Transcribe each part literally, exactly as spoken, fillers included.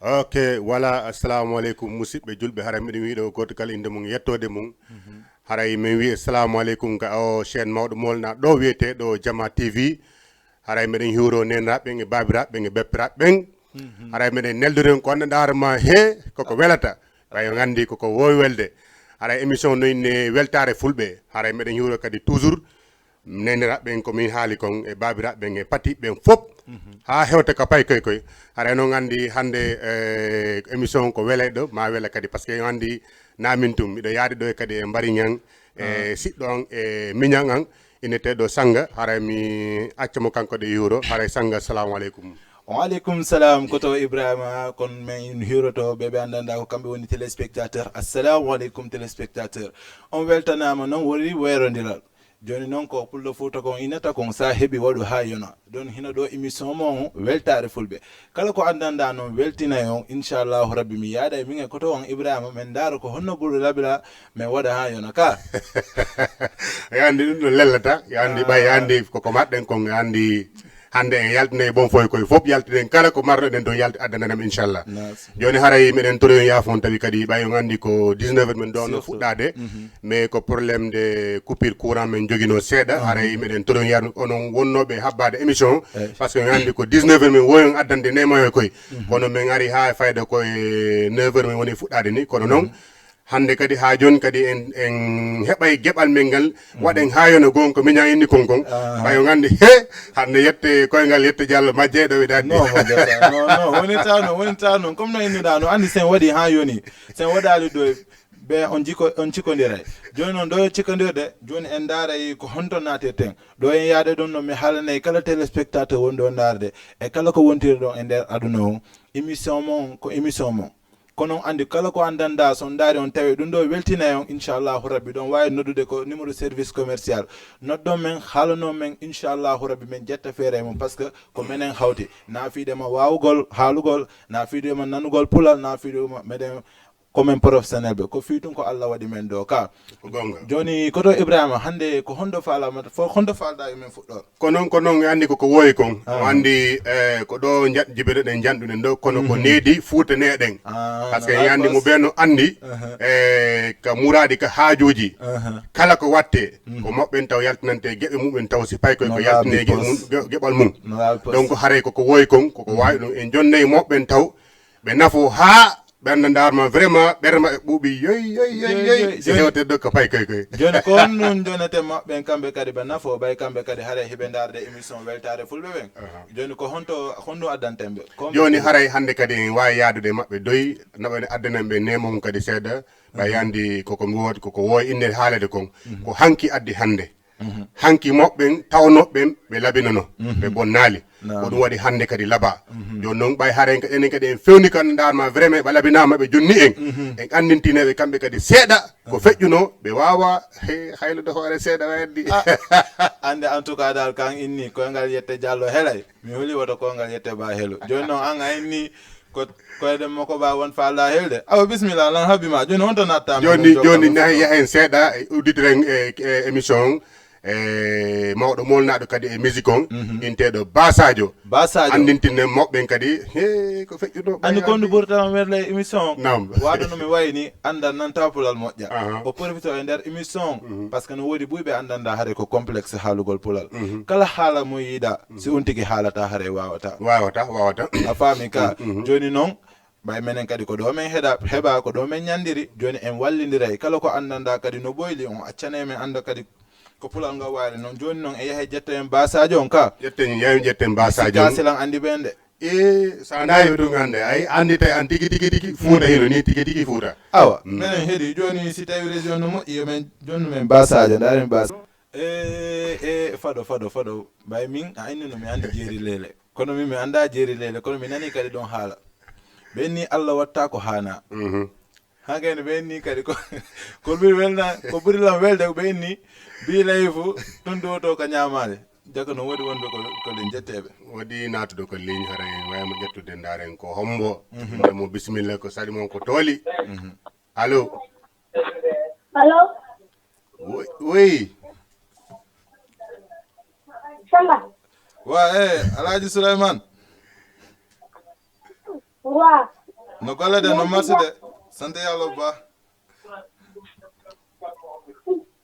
Ok, voilà, assalamu aleykum, musidɓe julɓe. Haray miɗen wiɗo goto kala inde mum, yettoode mum. Haray min wi assalamu aleykum ka o chaîne mawɗo molna ɗo wiyete ɗo Jama T V. Haray miɗen hiwro neniraɓe ɓen e babiraɓe ɓen e beppiraɓe ɓen. Haray miɗen nelduren ko anndanɗaare ma he koko welata. Ɓay on anndi koko wowi welde. Haray émission no inne weltaare fulɓe. Haray miɗen hiwro kadi toujours neniraɓe ɓen ko min haali kon e babiraɓe ɓen e patiɓe ɓen fop. Haa hewta ka pay koy koy. Haray noon anndi hannde, eh, émission ko welayɗo ma wela kadi, parce que on anndi na min tum. Miɗo yaadi ɗo e kadi e mbari ñan, e siɗɗo an, e miñan an, inneteeɗo Sanga. Haray mi acca mo kanko de yuuro. Haray Sanga, assalamu aleykum. Wa aleykum salam, ko to Ibrahima, kon min hiroto ɓe ɓe anndanɗa ko kamɓe woni téléspectateur. Assalamu aleykum téléspectateur. On weltanaama noon wori weerondiral. Jooni noon ko Pullo Fuuta kon innata kon, sa heɓi waɗu haa yona. Ɗon hino ɗo émission mon weltaare fulɓe. Kala ko anndanɗa noon weltinay on, inchallahu rabbi mi yaada e min e koto on Ibrahima, min ndaara ko honno ɓuri labira, min waɗa haa yona ka. Yo anndi ɗum ɗo lellata, yo anndi ɓay, yo anndi koko marɗen kon, yo anndi hannde en yaltinay bon foy koy fof, yaltinen kala ko marnoɗen ɗon yalti addananam inchallah. Jooni haray meɗen toroyon yaafo on tawi kadi ɓay on anndi ko dix-neuf heures min ɗon fuɗɗaade. Mais ko problème de coupure courant min jogino seeɗa. Haray meɗen toroyon yaafo onon wonnooɓe habbaade émission. Parce que on anndi ko dix-neuf heures min woyon addande nemayo koy. Kono min ari haa fayda ko e neuf heures min woni fuɗɗaade ni. Kono noon, hannde kadi haa jooni kadi en, en heɓay geɓal men ngal, waɗen haa yona goon ko miñan inni kon kon. Ɓay on anndi, he, hannde yette koyngal, yette Jallo majjeyɗo wi daɗɗi. Non, mo jetta. Non, non, wonirta noon, wonirta noon. Comme no innuɗa no anndi sen waɗi haa yoni. Sen waɗaali ɗo, ɓe on jiko, on cikondiray. Jooni noon ɗo cikondirɗe, jooni en ndaaray ko honto naatirten. Ɗo en yaade ɗon no mi haalanay kala téléspectateur wonɗo o ndaarde. E kala ko wontiri ɗon e nder aduna o. Émission mon ko émission mon. Kono on anndi kala ko anndanɗa, so on ndaari on tawi ɗum ɗo weltinay on, inchallahu rabbi, ɗon waawi noddude ko numéro service commercial. Noddon men, haalano men, inchallahu rabbi, men jetta feere e mum, parce que ko menen hawti. Na fiide ma waawugol haalugol, na fiide ma nanugol pulal, na fiide ma meɗen, ko men professionnel ɓe. Ko fii tun ko Allah waɗi men ɗo ka. Ko goonga. Jooni, koto Ibrahima, hannde ko honɗo faalama, fo honɗo faalɗa yo men fuɗɗor? Ko noon, ko noon, anndi ko ko woyi kon. O anndi, eh, ko ɗo nja-, jibireɗen janɗuɗen ɗo, kono ko needi fuutaneɗen. Parce que en anndi mo ɓe no anndi, eh, ka muraadi, ka haajuuji. Kala ko watte, ko maɓɓen taw yaltinante geɓe muɓɓen taw si pay koy ko yaltine geɓe mum, ge-, geɓal mum. Donc haray ko ko woyi kon, ko ko waawi ɗum. En jonnay moɓɓen taw ɓe nafo haa ɓernde ndaar ma vraiment, ɓernde maɓɓe ɓuuɓi yoy, yoy, yoy, yoy. Si hewte ɗo ko pay koy koy. Jooni ko honɗum jonete maɓɓen kamɓe kadi ɓe nafo, ɓay kamɓe kadi haray hiɓe ndaarde émission weltaare fulɓe ɓen. Jooni ko honto, honɗum addanten ɓe? Jooni haray hannde kadi en waawi yaadude e maɓɓe doy, naɓa ne addanen ɓe neema mum kadi seeɗa, ɓay anndi koko mi woodi, koko woowi innde haalede kon. Ko hanki addi hannde. Hanki moɓɓen, tawnooɓe ɓen, ɓe labinano, ɓe bonnaali. Ko ɗum waɗi hannde kadi laba. Jooni noon, ɓay haren ka enen kadi en fewni kan ndaar ma vraiment ɓe labinaama ɓe jonni en. En anndintineɓe kamɓe kadi seeɗa ko feƴƴuno, ɓe waawa, he, haylude hoore seeɗa waddi. Annde en tout cas dal kan inni koyngal yette Jallo helay. Mi huli woto koyngal yette ba helu. Jooni noon an a inni ko koyɗen makko ba won faalɗa helde. Awa bismillah, lan haɓi ma. Jooni honto natta men jooni, jooni nahi yahen seeɗa e udditiren e, e émission on. E mawɗo molnaɗo kadi e musique on, inteɗo Basadio. Basadio. Anndintinen mawɓe ɓen kadi, he, ko feƴƴuno. Anndi kon ndu ɓurtama werla e émission on. Naam. Waɗo no mi wayni, anndan nan tawa pulal moƴƴa. O profito e nder émission on, parce que no woodi ɓuyɓe anndanɗa hare ko complexe haalugol pulal. Kala haala mo yiɗa, si on tigi haalata hare wawata. Wawata, wawata. A faami ka? Jooni noon, ɓay menen kadi ko ɗo men heɗa, heɓa, ko ɗo men ñanndiri, jooni en wallindiray. Kala ko anndanɗa kadi no ɓoyli, on accanay men annda kadi ko pulal ngal waali noon. Jooni noon e yahe jetta en Basadio on ka. Ƴetten, yahen ƴetten Basadio on. Kasilan anndi ɓen de. E, sa ndawi ɗum annde, ay, anndi tawi an tigi, tigi, tigi, Fuuta hino ni, tigi, tigi Fuuta. Awa, menen heɗi jooni si tawi région no moƴƴi, yo men jonnu men Basadio, ndaaren Basadio. E, e, faɗo, faɗo, faɗo. Ɓay min, a inni no mi anndi Jeeri Leele. Kono min, mi annda Jeeri Leele, kono mi nani kadi ɗon haala. Ɓen ni Allah watta ko haana. Haa kadi ɓen ni kadi ko, ko ɓuri welna, ko ɓuri lan welde ko ɓen ni, bi layfu, ɗum ɗo to ka ñaamaale. Jaka no woodi wonɓe ko, ko ɗen jetteɓe. Woodi naatuɗo ko ligne, haray waymo ƴettude ndaaren ko hombo. Inde mo bisimilla ko saɗi mon ko tooli. Allo. Allo. Wi, wi. Samba. Wa, eh, Alhaji Sulaiman. Wa. No golle de, no marché de. Sante Yalla bu baax.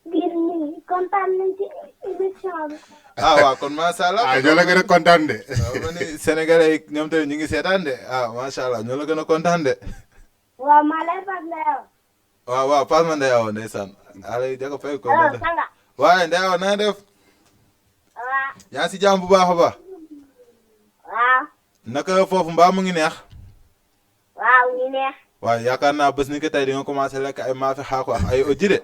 Birni, kontaan nañ ci émission bi. Ah, waaw, kon macha Allah. Ah, ñoo la gën a kontaan de. Waaw, ma ni Sénégalais yi, ñoom tamit ñu ngi seetaan de. Ah, macha Allah, ñoo la gën a kontaan de. Waaw, maa lay fàttali yow. Waaw, waaw, Pape Mande, yow, ndeysaan. Alay, jaka fay ko. Allo, ndeysaan. Sanga. Waaye, ndeysaan, na nga def? Waaw. Yaa ngi si jàmm bu baax a baax? Waaw. Naka foofu, mbaa mu ngi neex? Waaw, mu ngi neex. Waaw, yaakaar naa bés ni ki tey di nga commencé lekk ay maafe xaako ak ay ojji de.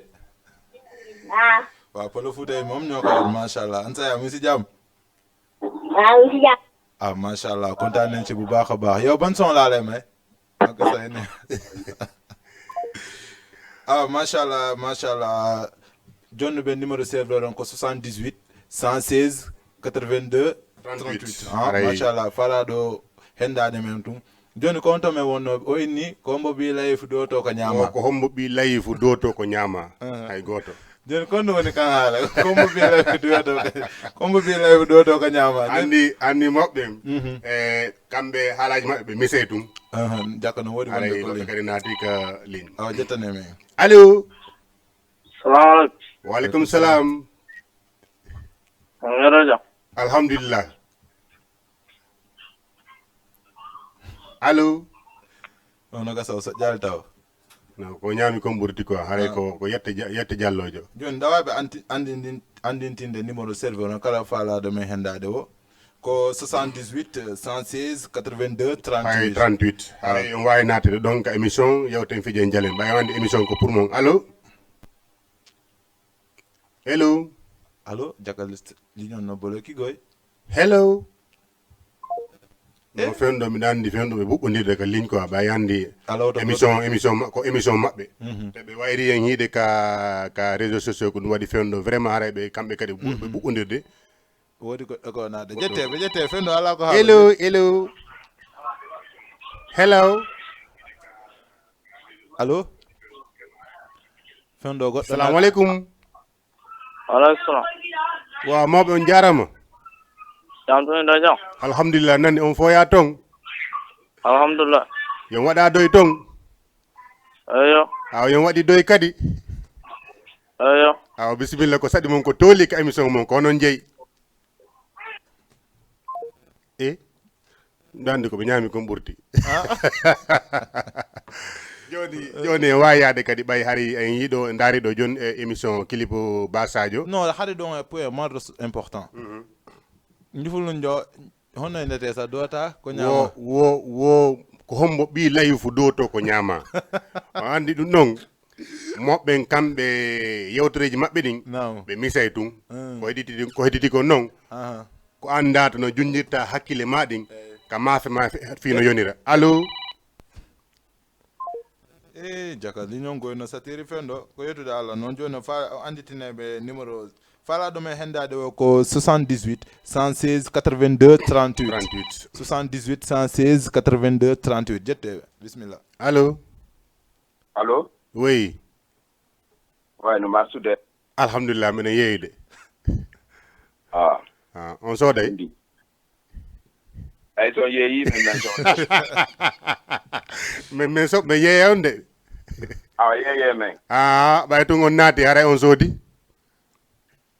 Waaw. Waaw, Pël Fuuta yi moom ñoo ko yor, macha Allah. An sa yaa, mu ngi si jàmm? Waaw, mu ngi si jàmm. Ah, macha Allah, kontaan nañ ci bu baax a baax. Yow, ban son laa lay may? Ak say ne. Ah, macha Allah, macha Allah. Jonno ɓe numéro serveur on ko soixante-dix-huit, cent seize, quatre-vingt-deux, trente-huit. Trente-huit. Ah, aray. Macha Allah, fala ɗo hendaade men tun. Joni ko on to men wonno, o inni, ko hombo ɓi layifu ɗo to ko ñaama. O ko hombo ɓi layifu ɗo to ko ñaama. Ah. Hay gooto. Joni kon ɗum woni kan haala. Ko hombo ɓi layifu ɗo to ko, ko hombo ɓi layifu ɗo to ko ñaama. Anndi, anndi moɓɓe. Mhm. E kamɓe haalaaji maɓɓe ɓe misay tun. Aha, jakka no woodi. Aray, wonde ko goɗɗo kadi naati ka ligne. Awa, jettane men. Allo. Salamu aleykum. Wa aleykum salam. On yeɗo jam? Alhamdulillah. Allo. Ono gasa o soƴƴaali taw. No, ko ñaami kon ɓurti quoi. Haray ko, ko yette ja-, yette jalloojo. Jooni, dawaaɓe anti-, andindin-, andintinde numéro serveur on kala faalaaɗo men henndaade o. Ko soixante-dix-huit, cent seize, quatre-vingt-deux, trente-huit. Hay trente-huit. Ah. Haray on waawi naatde ɗon ka émission Yewten Fijen Jalen. Ɓay wande émission ko pour mon. Allo? Hello? Allo, Jakalist, ligne on no boloki goy. Hello? Eh? No fewndo, miɗa anndi fewndo ɓe ɓuɓɓondirde ka ligne ko a ɓay anndi. Allo, to émission, émission ma-, ko émission maɓɓe. Mhm. Te ɓe wayri en hiide ka, ka réseaux sociaux ko ɗum waɗi fewndo. Vraiment, haray ɓe, kamɓe kadi ɓe ɓuɓɓondirde. Woodi goɗɗo ko naade. Jettee, ɓe jettee, fewndo alaa ko haala. Hello, hello. Hello. Allo? Fewndo goɗɗo. Salamu aleykum. Wa aleykum salam. Waaw, mawɓe, on jaaraama. Jam tan, ina jam? Alhamdulillah, nani on fof yaa toon? Alhamdulillah. Yon waɗa doy toon? Eyo. Awa, yon waɗi doy kadi? Eyo. Awa, bisimilla, ko saɗi mon ko tooli ka émission mon, ko onon jeyi. E? Mbiɗa anndi ko ɓe ñaami kon ɓurti. Ah. Jooni, jooni en waawi yaade kadi ɓay hari en yiɗo ndaari ɗo jooni e émission clip Ba Sadio. Non, hari ɗon e point marre important. Mhm. Njufulun jo, honno e ndete sa dota ko ñaama? Wo, wo, wo, ko hombo ɓii layifu doto ko ñaama? A anndi ɗum ɗon? Moɓɓen kamɓe yewtereeji maɓɓe ɗin, naam, ɓe misay tun. Mm. Ko hedditi, ko hedditi ko non, aha, ko anndaa to no junjirta hakkille ma ɗin, eh, ka maafe ma fi-, fii no yonira. Allo? Eh, jaka ligne on goy no satiri fewndo, ko yettude Allah noon. Jooni no fa-, o annditine ɓe numéro faalaaɗo men henndaade o ko soixante-dix-huit, cent seize, quatre-vingt-deux, trente-huit. Trente-huit. Soixante-dix-huit, cent seize, quatre-vingt-deux, trente-huit. Jettee, bisimilla. Allo? Allo? Oui. Way no marsude. Alhamdulillah, minen yeeyde. Ah. Ah, on sooday? Ndi. Ay, so yeeyi, min men sooday. Min, min so, min yeeya on de. Awa, yeeye men. Ah, ɓay tun on naati, haray on soodi?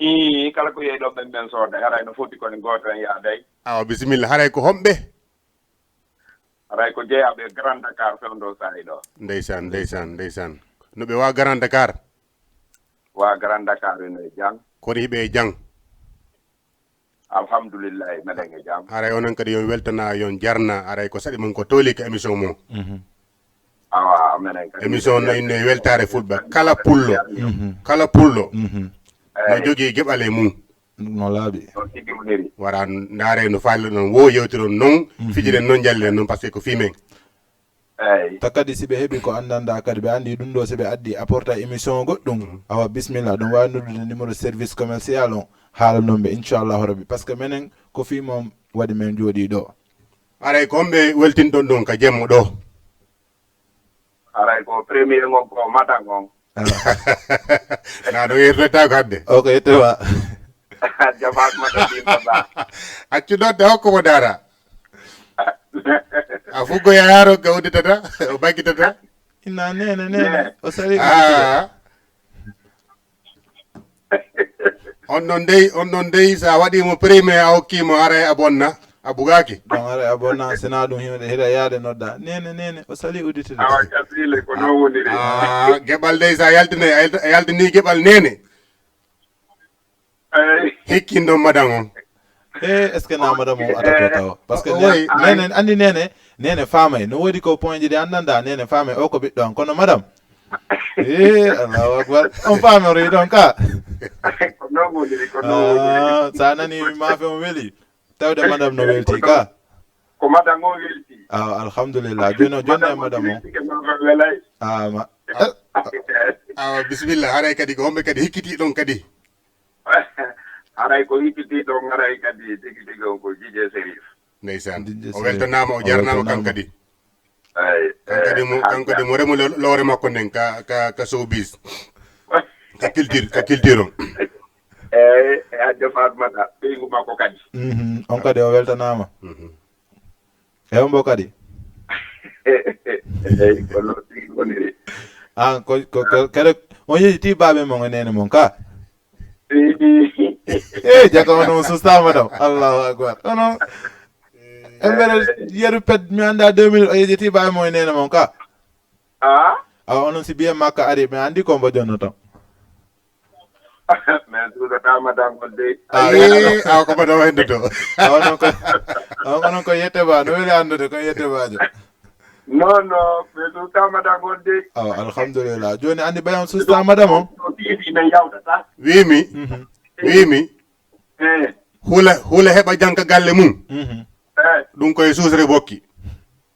Ii, kala ko yeeyi ɗo, min men sooday. Haray no foti ko en gooto en yaaday. Awa, bisimilla. Haray ko homɓe? Haray ko jeyaaɓe Grand Dakar fewndo saa'i ɗo. Ndeysaan, ndeysaan, ndeysaan. No ɓe waa Grand Dakar? Waa Grand Dakar ene e jam. Kono hiɓe e jam? Alhamdulillahi, meɗen e jam. Haray onon kadi yon weltana, yon jarna. Haray ko saɗi mon ko tooli ka émission mo. Mhm. Awa, menen kadi. Émission no inne weltaare fulɓe. Kala pullo. Mhm. Kala pullo. Mhm. No jogii geɓal e mum. No laaɓi. Noon tigi woniri. Wara ndaare no faali ɗon wo yewtiron noon, mhm, fijiren noon, njalliren noon, parce que ko fii men. Eey. Ta kadi si ɓe heɓi ko anndanɗaa kadi, ɓe anndi ɗum ɗo, si ɓe addi apporta émission goɗɗum, mhm, awa bisimilla, ɗum waawi noddude numéro service commercial on, haala noon ɓe, inchallahu rabbi, parce que menen ko fii mon waɗi men jooɗii ɗo. Aray ko homɓe weltinɗon ɗon ka jemmo ɗo? Haray ko premier ngon ko madan on. Ah. Na ɗo yertotaako hadde. O ko yettowa. Jamaat madan ɗin ko ba. Accu ɗon de hokko mo dara. A fuggo yaaro ka udditata, o bakkitata. Inna nene, nene. O sali udditata. Ah. On ɗon dey, on ɗon dey, sa waɗi mo premier, a hokki mo, haray a bonna, a bugaaki. Ɗon haray a bonna, sina ɗum hino de, hiɗa yaade nodda. Nene, nene, o sali udditata. Awa, Kabile, ko non woniri. Ah, geɓal dey, sa yaltinay, a yalt-, a yaltini geɓal nene. Eyi. Hikkinɗon madan on. Eh, est-ce que na madan on atato taw? Parce que o, nene, andi nene, nene famay. No woodi ko point ji ɗi andanda, nene famay o ko ɓiɗɗo an. Kono madan. Eh, Allahu Akbar. On famori ɗon ka. Ko non woniri, ko non woniri. Ah, sa nani maafe on weli. Tawde madan no welti ka. Ko madan on welti. Ah, alhamdulillah. Jooni o jonni e madan on. Welti ke madan welay. Ah, ma. Awa, bisimilla. Haray kadi ko homɓe kadi hikkiti ɗon kadi. Haray ko hikkiti ɗon, haray kadi tigi tigi on ko Jije Serif. Ndeysaan. Jije O Serif. Weltanaama, o O jarnaama weltanaama. Kan kadi. Eyi, kan kadi eyi, mo, kan kadi mo remo lo-, lowre makko nden ka, ka, ka showbiz. Ka culture, ka culture on. Eyi, e Hajja Fatmata, ɓeyngu makko kadi. Mhm. On kadi o weltanaama. Mhm. E hombo kadi? Eyi, ko non tigi woniri. Ah, ko, ko, ko, kadi on yejiti baabe mon e nene mon ka? Eh, jaka onon sustama ɗo. Allahu Akbar. Onon, e mbele yeru pet, mi anda deux mille o yejiti baabe mon e nene mon ka? Ah? Awa onon si biye makka ari, mi andi ko mbo jonnoto. Mais suusa tama dangol de. Ah, awa ko mbaɗa o hendude o. Awa non ko, awa onon ko yette ba, no weli andude ko yette bajo. Non, non, mais suusa tama dangol de. Awa, alhamdulillah. Joni andi ɓay on suusa madame on. No tiiɗi men yawtata. Wiimi, Mhm. wiimi, Eh, hula, hula heɓa jang ka galle mum. Mhm. Eh, Ɗum koye suusre bokki.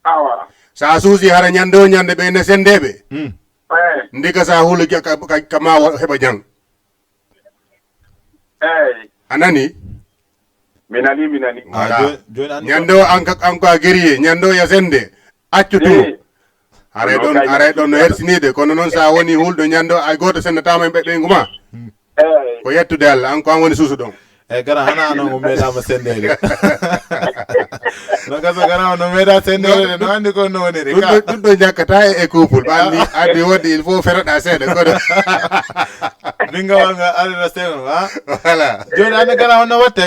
Awa. Sa suusi hara ñande o ñande ɓe ne sendeɓe. Mm. Eh. Ndika sa hulu ja-, ka, ka, ka ma wa-, heɓa jang. Eh. A nani? Mi nani, mi nani. Ah, Voilà. joni, joni an Ñande o an ka, an ko a guerrier, ñande o ya sende. Accu tumo. Eh. Haray Kono ɗon, kay haray ɗon no hersinide, kono noon sa woni hulɗo ñande o, ay gooto sennataama e ɓe-, ɓeyngu ma. Eh. Ko yettude Allah, an ko an woni suusu ɗon. E gara hana no mo meeɗaama sendeede. No gaso gara no meeɗa sendeede, no andi ko no woniri Ɗum ka. ɗo, ɗum ɗo jakkata e, e couple. Ɓa anndi, anndi wonde il faut feroɗa seeɗa, kono. Bingawal ngal arira seeɗa, ha? Voilà. Joni andi gara honno watte?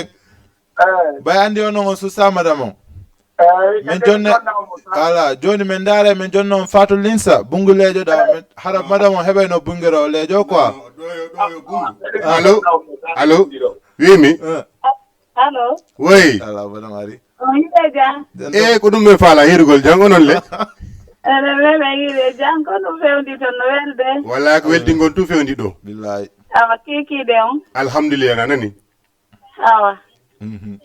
Eh. Bay andi on on suusa madame on. Eh, Min kadi jonne, ɗon na mo sa- ala, joni min ndaare min jonno on Fatou Linsa, bunguleejo ɗa, min, hara madame on heɓay no bungiro leejo quoi. Non, non, ɗo yo, ɗo yo bungu. Allo? Allo? Wiimi? Eh. Allo? Woy. Ala, madame ari. On yiɗe jam? E, ko ɗum min faala, hirugol jam, onon le? Ene wela yiɗe jam, ko ɗum fewndi toon no welde. Walla ko weltingol tun fewndi ɗo. Billahi. Awa, kikiɗe on. Alhamdulillah, na nani? Awa. Mhm.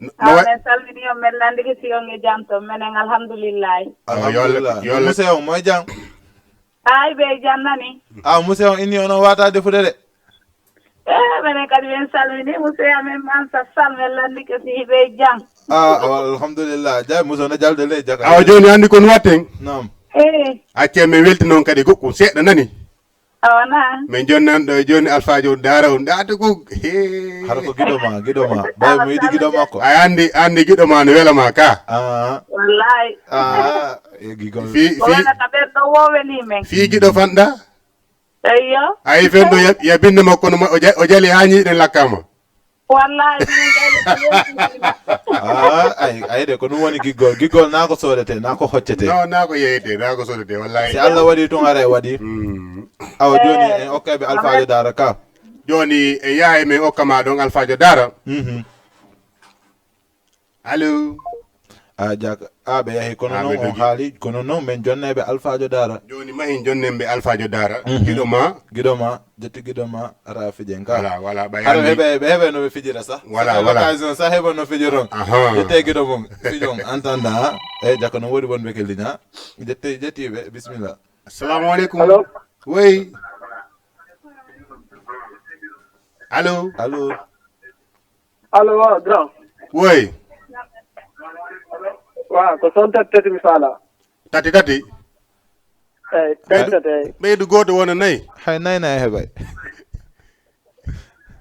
No, no Awa, wa- men salmini on, men landike si on e jam toon, menen alhamdulillahi. Awa, yo Allah, Alhamdulillah. yo Allah. Muse on, moye jam? Ay, ɓe jam nani? Ah, muse on inni onon wata defude de. Eh, menen kadi men salmini, muse amen Mansa Sall, men landike si hiɓe jam. Ah, awa, alhamdulillah. Jay, muse on e jalde le, jaka. Awa, joni andi ko no watten? Naam. Eh. Acce men welti noon kadi goɗɗum seeɗa nani? Awa na. Min jonnan ɗo e joni Alfaajo Daara on ɗaata ko. Hee. Hara ko giɗo ma, giɗo ma. Bay mo yiɗi giɗo makko. A andi, andi giɗo ma no wela ma ka. Ah. Wallahi. Ah, e giɗo. Fi, Ko fi, wela ka ɓen ɗo wo weli men. Fi giɗo fanɗa? Eyyo. Ayi fen ɗo ya, ya binde makko no ma, o ja-, o jali haa ñiiɗen lakkama. Wallahi, minen kay, Ah, ay, ay de, ko ɗum woni giggol. Giggol na ko soodete, na ko hoccete. No, na ko yeyete, na ko soodete, wallahi. Si Allah waɗi tun, haray waɗi. Mm. Awa, joni Eh, en okkay ɓe Alfaajo Daara ka. Joni en yahay men okka ma ɗon Alfaajo Daara. Mhm. Allo? A, jak-, a, ɓe yahi, kono Ah, noon ɓe on dogi. haali, kono noon men jonneɓe Alfaajo Daara. Joni mahin jonnen ɓe Alfaajo Daara. Mhm. Giɗo ma. Giɗo ma, jetti giɗo ma, ara fijen ka. Voilà, voilà, ɓay Hara andi. heɓe, ɓe heɓe no ɓe fijira sa. Voilà, Sa voilà. occasion sa heɓa no fijiron. Aha. Jette giɗo mum, fijon, antanda, ha? E, jaka no woodi wonɓe kelliña. Jette, jetti ɓe, bismillah. Assalamu alaikum. Allo? Woy. Allo? Allo? Allo, wa, grand. Woy. Wa, ko son tati tati mi faala. Tati tati? Eyi, tati tati, eyi. Ɓeydu gooto wona nayi. Hay nayi nayi heɓay.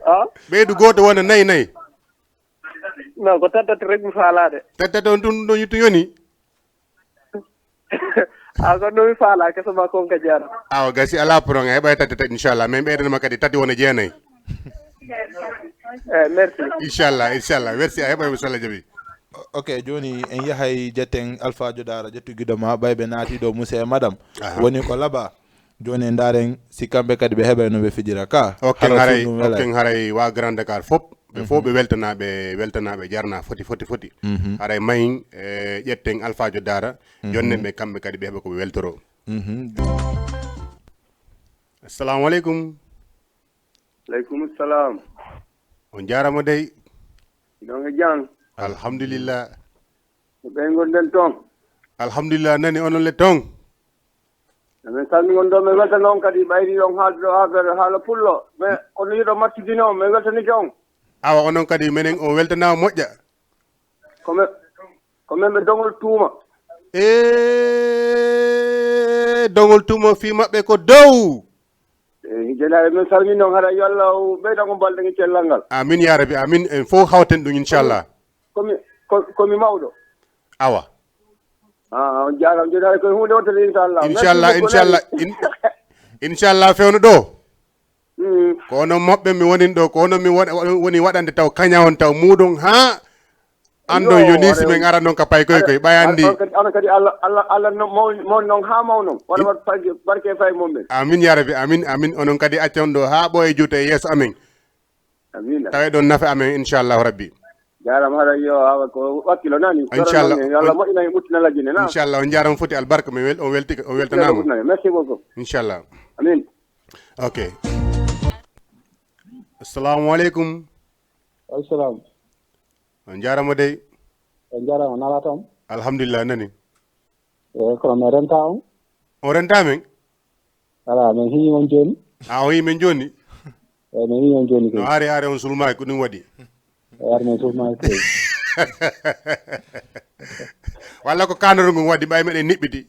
Ah? Ɓeydu gooto wona nayi nayi. Non, ko tati tati rek mi faalaade. Tati tati on tun ɗon yittu yoni? A ko no mi faala, kese ma kon ka jara. Awa gasi, ala problème, a heɓay tati tati, inchallah. Min ɓeydanima kadi tati wona jeenayi. Eh, merci. Inchallah, inchallah. Merci, a heɓay mo, so Allah jaɓi. O- ok, jooni en yahay jetten Alpha Jodara, ƴettu giɗo ma, ɓay ɓe naati ɗo, monsieur et madame. Aha. Woni ko laaɓa. Jooni en ndaaren si kamɓe kadi ɓe heɓay no ɓe fijira ka. Ok, hara haray, suudu ok, welay. Haray wa Grand Dakar fop. Ɓe fof ɓe weltanaaɓe, weltanaaɓe jarna foti, foti, foti. Mhm. Haray mahin, e, ƴetten Alpha Jodara, mhm, jonnen ɓe kamɓe kadi ɓe heɓa ko ɓe weltoro. Mhm. Assalamu aleykum. Aleykum salam. On jaarama dey. Ɗon e jam. Alhamdulillah. Ko ɓe ngonɗen toon. Alhamdulillah, nani onon le toon. Emin salmini on ɗo, min weltana on kadi, ɓayri on haalduɗo affaire haala pullo. Mais kono yiɗo mattidini on, min weltanike on. Awa, onon kadi menen on weltanaama moƴƴa. Ko men, ko men ɓe dogol tuuma. E dogol tuuma fii maɓɓe ko dow. E, jeɗaɗe, min salmini on, haɗa yo Allah ɓeydan on balɗe e cellal ngal. Amin ya Rabbi, amin. En fof hawten ɗum, inchallah. Komi, ko, komi mawɗo. Awa. Ah, on jaaraama. Jooni hay ko huunde wontere, inchallah. Merci beaucoup, inchallah, inchallah, nani. In-, inchallah, fewndo ɗo. Mm. Ko onon moɓɓe mi wonin ɗo, ko onon mi won-, woni waɗande taw kaña on taw muuɗum haa anndon yo ni si min ara noon ka pay koy koy, ɓay anndi. Onon kadi, onon kadi Allah, Allah, Allah no maw-, mawni noon haa mawnon. Waɗa waɗ barke, barke fay mum ɓen. Amin ya Rabbi, amin, amin. Onon kadi accon ɗo haa ɓooye juuta e yeeso amin. Amiin. Tawa eɗon nafa amen, inchallahu rabbi. Jaaraama, haɗa yo awa ko wakkilo nani. Inchallah. Yo Allah moƴƴina e ɓuttina lajjine na. Inchallah, on jaaraama foti albarka, mi wel-, on welti-, on weltanaama. Moƴƴina. Merci beaucoup. Inchallah. Amiin. Ok. Assalamu aleykum. Wa aleykum salam. On jaaraama dey. On jaaraama, nala tan. Alhamdulillah, nani. E, kono mi renta on. On renta men? Ala, min hiñi on jooni. A, o hiñi men jooni? Eyi, min hiñi on jooni kay. No, ari, ari, on sulmaaki, ko ɗum waɗi? E, ari, min sulmaaki kay. Walla ko kaanoro ngon waɗi, ɓay meɗen niɓɓidi?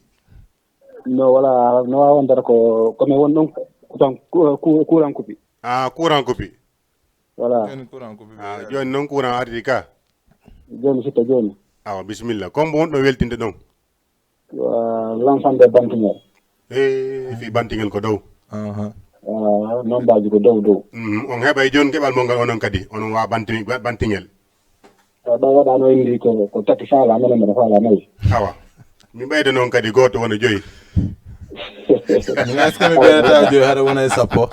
No, wala, no waawi wonde ko, ko min won ɗon kutan-, ku-, ku-, kuuran kupi. A, kuuran kupi. Wala. Jooni kuuran kupi. A, jooni noon kuuran ardi ka? Jooni sitta jooni. Awa, bisimilla. Ko mbo wonɗo weltinde ɗon? Wa-, l'ensemble des Bantingel. E, fii Bantingel ko dow. Aha. Wa-, nombaaji ko dow dow. Mhm. On heɓay jooni keɓal mon ngal onon kadi. Onon wa Banti-, Bantingel. Wa-, ɗo waɗano indi ko, ko tati faala, menen mbeɗa faala nayi. Awa. Mi ɓeyda noon kadi gooto wona joyi. Min est-ce que mi ɓeydata joyi hara wona e sappo?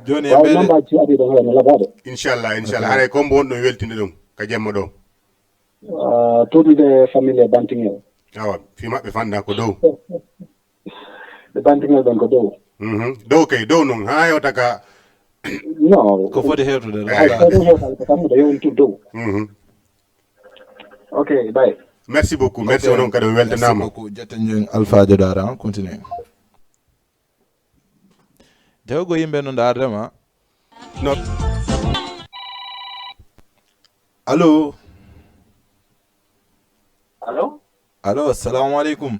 Jooni en ɓeyde nombaaji si adii ɗo hewno labaɗo. Inchallah, inchallah. Ok. Haray ko mbo wonɗo weltinde ɗum ka jemma ɗo. Ah, tuutude famille Bantingel. Awa, fii maɓɓe fanɗa ko dow. Ɓe Bantingel ɓen ko dow. Mhm. Dow kay, dow noon, haa hewta ka. No. Ko foti hewtude ɗo. Ay, foti hewtaade ko kamɓe ɗo yewti dow. Mhm. Ok, bye. Merci beaucoup. Merci, ok, onon kadi on weltanaama. Merci beaucoup. Jetten jon Alpha Jodara, hein, continue. Dewgo yimɓe no ndaarde ma. No. Allo? Allo? Allo, assalamu aleykum.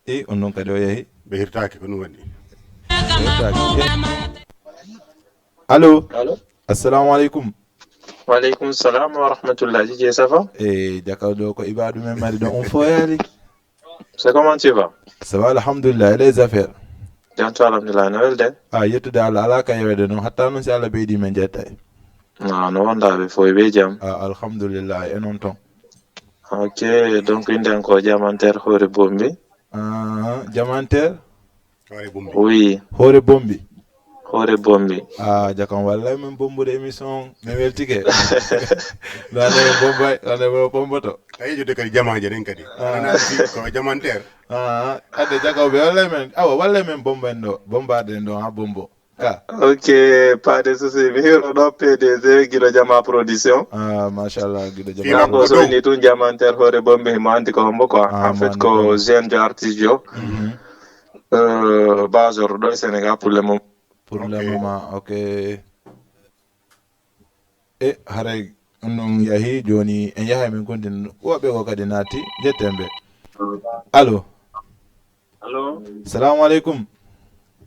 E, on noon kadi o yahi. Ɓe hirtaaki, ko ɗum waɗi. Ɓe hirtaaki. Allo? Allo? Assalamu aleykum. Wa aleykum salam wa rahmatullahi. Jije, ça va? E, jakaw ɗo ko ibadu men mari ɗo, on foyaali. C'est comment tu vas? Ça va, alhamdulillah, et les affaires? Jam to, alhamdulillah, no welde? A, yettude Allah, alaa ka yewede noon, hatta noon si Allah ɓeydi men jettay. A, no wondaɓe fof ɓe jam? A, alhamdulillah, e noon toon. Ok, donc innde am ko Jamanter Hoore Bombi. Ah, Jamanter? Hoore Bombi. Oui. Hoore Bombi. Hoore Bombi. Ah, jakam wallay min bombude émission, mi weltike. Ɗo ande min bombay, ɗo ande min bomboto. A yiɗude kadi jamaaje ɗen kadi. Ah. Ana si ko Jamanter. Ah, ande jakam ɓe wallay men, awa wallay min bomba en ɗo, bombaɗe en ɗo, ha bombo. Ka. Ok, pas de souci. Mi hiro ɗo P D G Giɗo Jama Production. Ah, machallah, Giɗo Jama. Fima ko so ini tun Jamanter Hoore Bombi, mo andi ko hombo quoi. Ah, en fait, ko jeune jo artiste jo. Mhm. Euh, base ɗo e Sénégal pour le moment. Pour le moment, ok. E haray on non yahi, jooni en yahay min continue. Woɓɓe ko kadi naati, jetten ɓe. Allo? Allo? Salamu aleykum.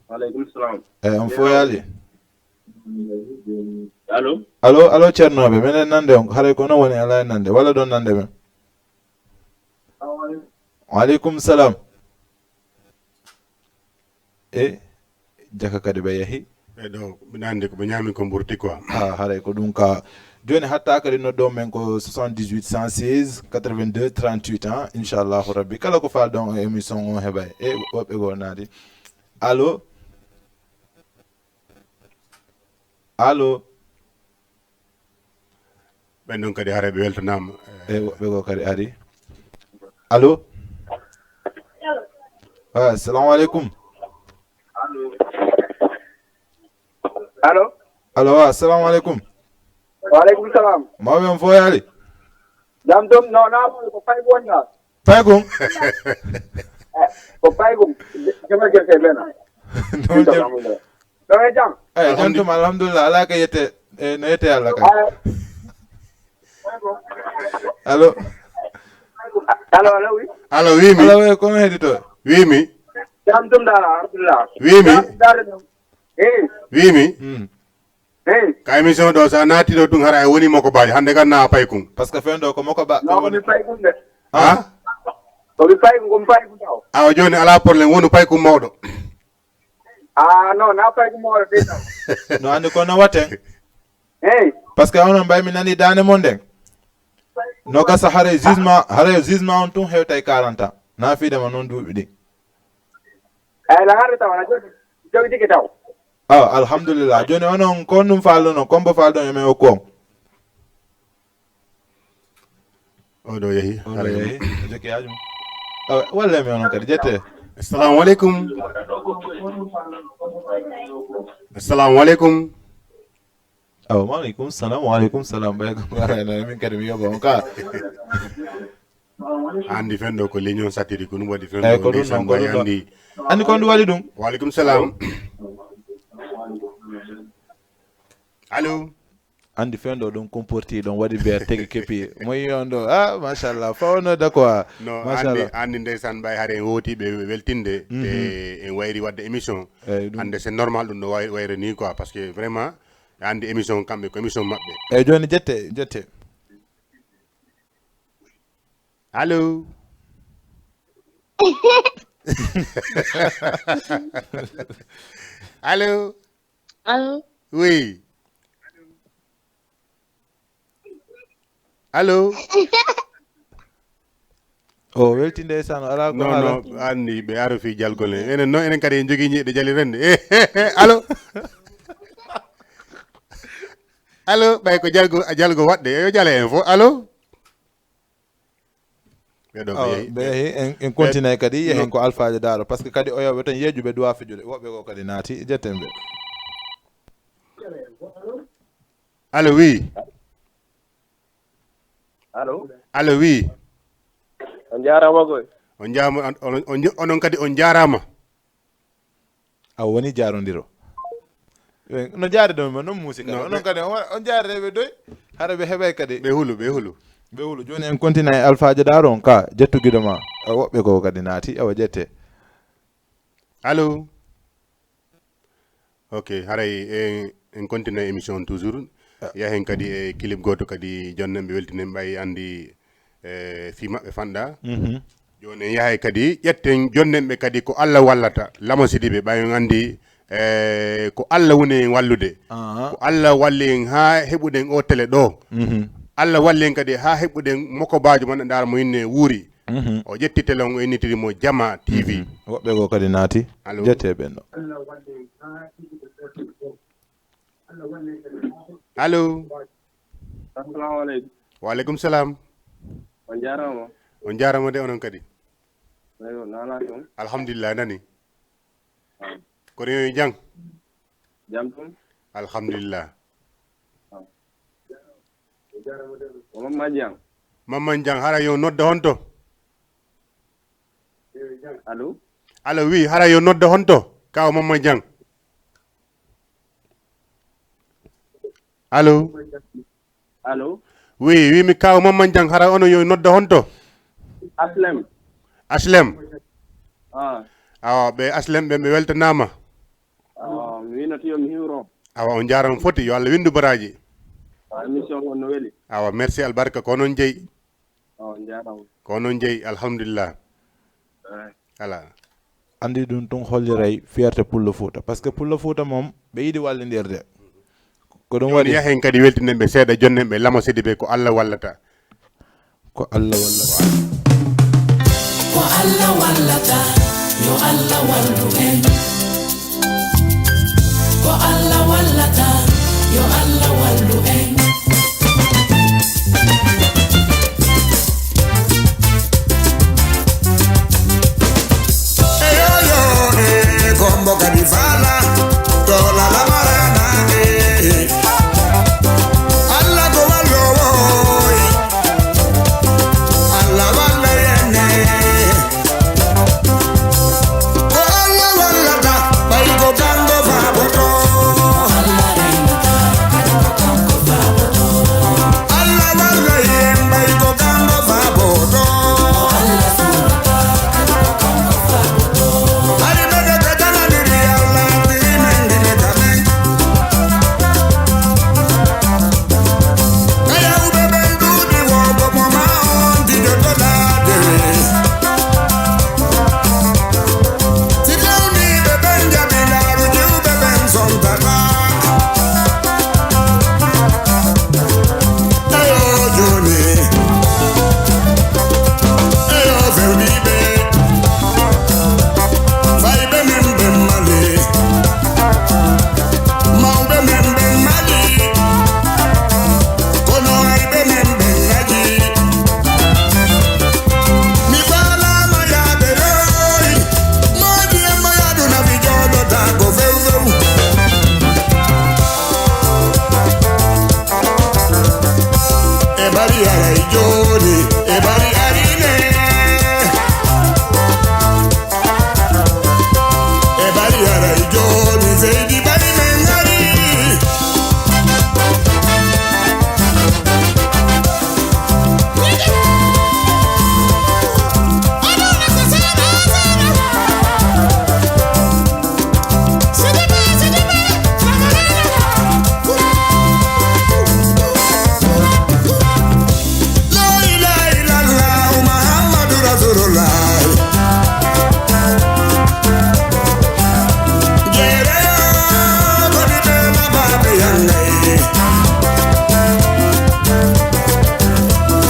Wa aleykum salam. E, on foyaali? Allo? Allo, allo, ceernooɓe, meɗen nande on, haray ko non woni alaa e nande, walla ɗon nande men? Waaleykum salam. E, jaka kadi ɓe yahi. Ɓe ɗo, mbiɗa anndi ko ɓe ñaami ko mburti quoi. Ah, haray ko ɗum ka. Jooni hatta kadi noddo men ko soixante-dix-huit cent seize quatre-vingt-deux trente-huit, hein, inchallahu rabbi. Kala ko faalɗon e émission on heɓay. E, woɓɓe goo naati. Allo? Allo? Ɓen ɗon kadi haray ɓe weltanaama. E woɓɓe goo kadi ari. Allo? Ah, assalamu aleykum. Allo? Allo, assalamu aleykum. Waaleykum salam. Mawɓe on fof yaali? Jam tum, no, na, ko fay wonda. Paygum? Ko paygum. Jama jam te bena. Ɗum jam. Ɗo e jam. Eyi, jam Alhamdu- tum, alhamdulillah. Alaa ka yette, e, no yette Allah ka. Allo? Allo, allo, oui. Allo, wi mi. Allo, wi, kono heɗito? Wi mi. Jam tum dala, alhamdulillah. Wi mi. Jam, jam, eh. Wi mi. Hmm. Hey. Ka émission ɗo, sa naati ɗo ɗum, hara e woni Moko Bajo. Hannde kan na Paykun. Parce que fen ɗo ko Moko Ba. Non, ko mi Paykun de. Ha? Ko mi Paykun, ko mi Paykun taw. Awa jooni alaa problème, wonu Paykun mawɗo. Ah, non, na Paykun mawɗo de taw. No anndi ko no watten. Hey. Parce que onon mbay mi nani daande mon nden. No gasa hare jugement, hare jugement on tun hewtay quarante ans. Na fiide ma noon duuɓi ɗi. Ay, la hare taw, la jogi, jogi tigi taw. Awa, alhamdulillah. Jooni onon, ko on ɗum faalɗon, on, ko mbo faalɗon e men okku on? Oɗo yehi. Oɗo yehi. O jokki haaju mum. Awa, walle mi onon kadi, jette. Assalamu aleykum. Assalamu aleykum. Awa, wa aleykum salam, wa aleykum salam. Ɓay ko min kadi mi yoɓa on ka. Anndi fen ɗo ko ligne on sattiri, ko ɗum waɗi fen. Eyi, ɗo ko ɗum ndeysan noon, ko ɗum ɗo. Anndi. Anndi ko ɗum waɗi ɗum? Wa aleykum salam. Allo? Anndi fen ɗo ɗum comporti ɗon waɗi mbiya tegi keppi. Mo yi on ɗo, ah, machallah, fawno da quoi. No, anndi, machallah. Anndi ndeysan ɓay hare en wowti ɓe weltinde, mhm, e en wayri waɗde émission. Eyi, ɗum. Hannde c'est normal ɗum no way-, wayre ni quoi, parce que vraiment, anndi émission kamɓe ko émission maɓɓe. Eyi, jooni jette, jette. Allo? Allo? Allo? Oui. Allo? O welti ndeysaan, alaa ko non, haala. Non, anndi ɓe aro fii jalgol en. Enen noon, enen kadi en njogii ñiiɗe jali rende. Allo? Allo? Ɓay ko jalgo, jalgo waɗde. Yo jale en fof. Allo? Ɓe ɗo, ɓe awa, yehi, ɓe ɓe yehi, en, en continue kadi, yehi, non, ko Alfaajo Daaro, parce que kadi o yewɓe tan yeeƴuɓe duwa fijude, woɓɓe goo kadi naati, jetten ɓe. Allo, oui. Allo? Allo, oui. On jaaraama koy. On jaaraama, on, on, on, onon kadi on jaaraama. A woni jaarondiro. Eh, no jaari ɗon, ma non muusi kadi. Non, onon ɓe kadi, on, on jaari ɓe doy. Hara ɓe heɓay kadi. Ɓe hulu, ɓe hulu. Ɓe hulu. Jooni en continue e Alfaajo Daaro on ka, jettu giɗo ma. A woɓɓe goo kadi naati, awa jette. Allo? Ok, haray en, en continue émission on toujours. Ah. Yahen kadi e clip gooto kadi, jonnen ɓe weltinen ɓay anndi, e, fii maɓɓe fanɗa. Mhm. Jooni en yahay kadi, ƴetten jonnen ɓe kadi ko Alla wallata, Lamo Sidibe, ɓay on anndi, e, ko Alla woni en wallude. Aha. Ko Alla walli en haa heɓuɗen oo tele ɗoo. Mhm. Alla walli en kadi haa heɓuɗen Moko Bajo man, ndaara mo inne wuuri. Mhm. O ƴetti tele on, o innitiri mo Jama T V. Mhm. Woɓɓe goo kadi naati. Allo? Jette ɓen ɗo. Allo? Assalamu aleykum. Wa aleykum salam. On jaaraama. On jaaraama de, onon kadi. Eyo, nana toon. Alhamdulillah, nani. Ah. Kono yo jam? Jam toon. Alhamdulillah. Ah. Ko Mamman Jang. Mamman Jang, hara yo nodda honto? Allo? Allo, wi, hara yo nodda honto? Kaw Mamman Jang. Allo? Allo? Wi, wi, mi kaw Mamman Jang, hara ono yo nodda honto? Aslem. Aslem? Ah. Awa, ɓe Aslem ɓe, ɓe weltanaama. Ah, mi wino tiyo mi hiwro. Awa, on njaaraama foti, yo Allah winndu baraaji. Awa, émission on no weli. Awa, merci albarka, ko noon jeyi. Awa, on njaaraama. Ko noon jeyi, alhamdulillah. Eyi. Ala. Anndi ɗum tun holliray fierté Pullo Fuuta. Parce que Pullo Fuuta moom, ɓe yiɗi wallindirde. Ko ɗum waɗi. Yahen kadi weltinen ɓe seeɗa, jonnen ɓe Lamo Sidibé, ko Allah wallata. Ko Allah wallata. Ko Allah wallata, yo Allah wallu en. Ko Allah wallata, yo Allah wallu en. Eyo, yo, eh, kombo kadi fala, to la la marana, eh. Allah ko wallo, eh. Allah walla yenne. Ko Allah wallata, ɓay ko kanko faaboto. Allah walla yen, ɓay ko kanko faaboto. Hari ɓe ɓe katananiri Allah, tiri men dine kamen. Kayawɓe ɓen ɗuuɗi wo ko mo ma on dijo to daade. Si tawniiɓe ɓen jaɓi laaru jiwɓe ɓen sontata. Eyo jooni. Eyo fewniiɓe. Fayɓe men ɓen Mali. Mawɓe men ɓen Mali. Kono ayɓe men ɓen ngaji. Mi faalaama yaade yoy. Moodi e mo yaadu nafi jooɗotaako few few. E bari aray jooni, e bari arine. E bari aray jooni, seydi bari men ari. La ilaha illallah Muhammadu Rasulullah. Jeere ko di be la ba be yanga.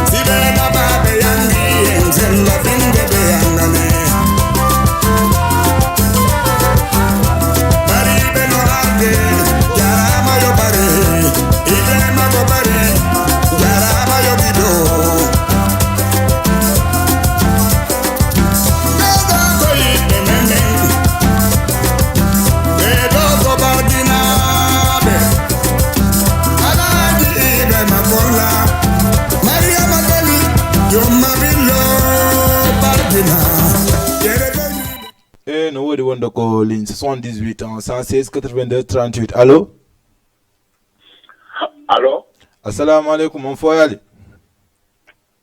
Si be la ba be yangi, en sen la fin de be yanga ne. Bari be no ade, jarama yo bari. Ibrahima ko bari, jarama yo gido. Ɓe ɗo ko yiɓɓe men ɓen. Ɓe ɗo ko bardinaaɓe. Alaaji Ibrahima Kolla, Mariama Dali, Jomma Billo, Bardina. Yere ko yiɓɓe. E no woodi wonde ko ligne soixante-dix-huit ans, cent seize, quatre-vingt-deux, trente-huit. Allo? Allo? Assalamu aleykum, on fooyaali?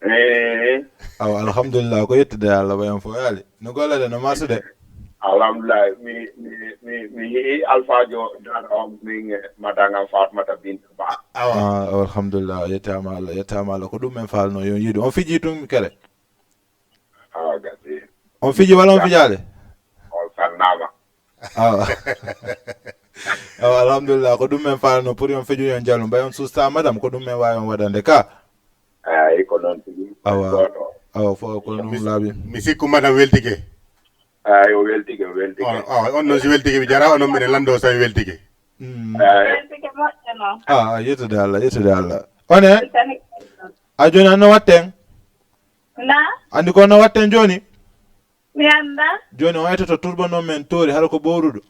Eh. Awa, alhamdulillah, ko yettude Allah, ɓay on fooyaali. No golle ɗe, no masude? Alhamdulillah, mi, mi, mi, mi yi'i Alfaajo dara on min, eh, madame Fatmata Binta Ba. Awa. Ah, awa, alhamdulillah, yettaama Allah, yettaama Allah. Ko ɗum men faalno, yo yiidu. On fiji tun kere? Awa, gasi. On fiji walla on fijaali? On sannaama. Awa. Awa, alhamdulillah, ko ɗum men faalno pour on fiju yon jalu. Mbay on susta madame, ko ɗum men waawi on waɗande ka? Eyi, ko noon tigi. Awa. Gooto. Awa, fo ko ɗum laaɓi. Mi sikku madame weltike. Eyi, o weltike, o weltike. On, awa, on noon si weltike, mi jara, onon mbiɗen lanndo so tawi weltike. Mm. Eyi. Weltike moƴƴo noon. Ah, yettude Allah, yettude Allah. One? Weltani. A jooni an no watten? Na? Andi ko no watten jooni? Mi anndaa. Jooni o etoto turbo noon men toori, hara ko ɓowruɗo.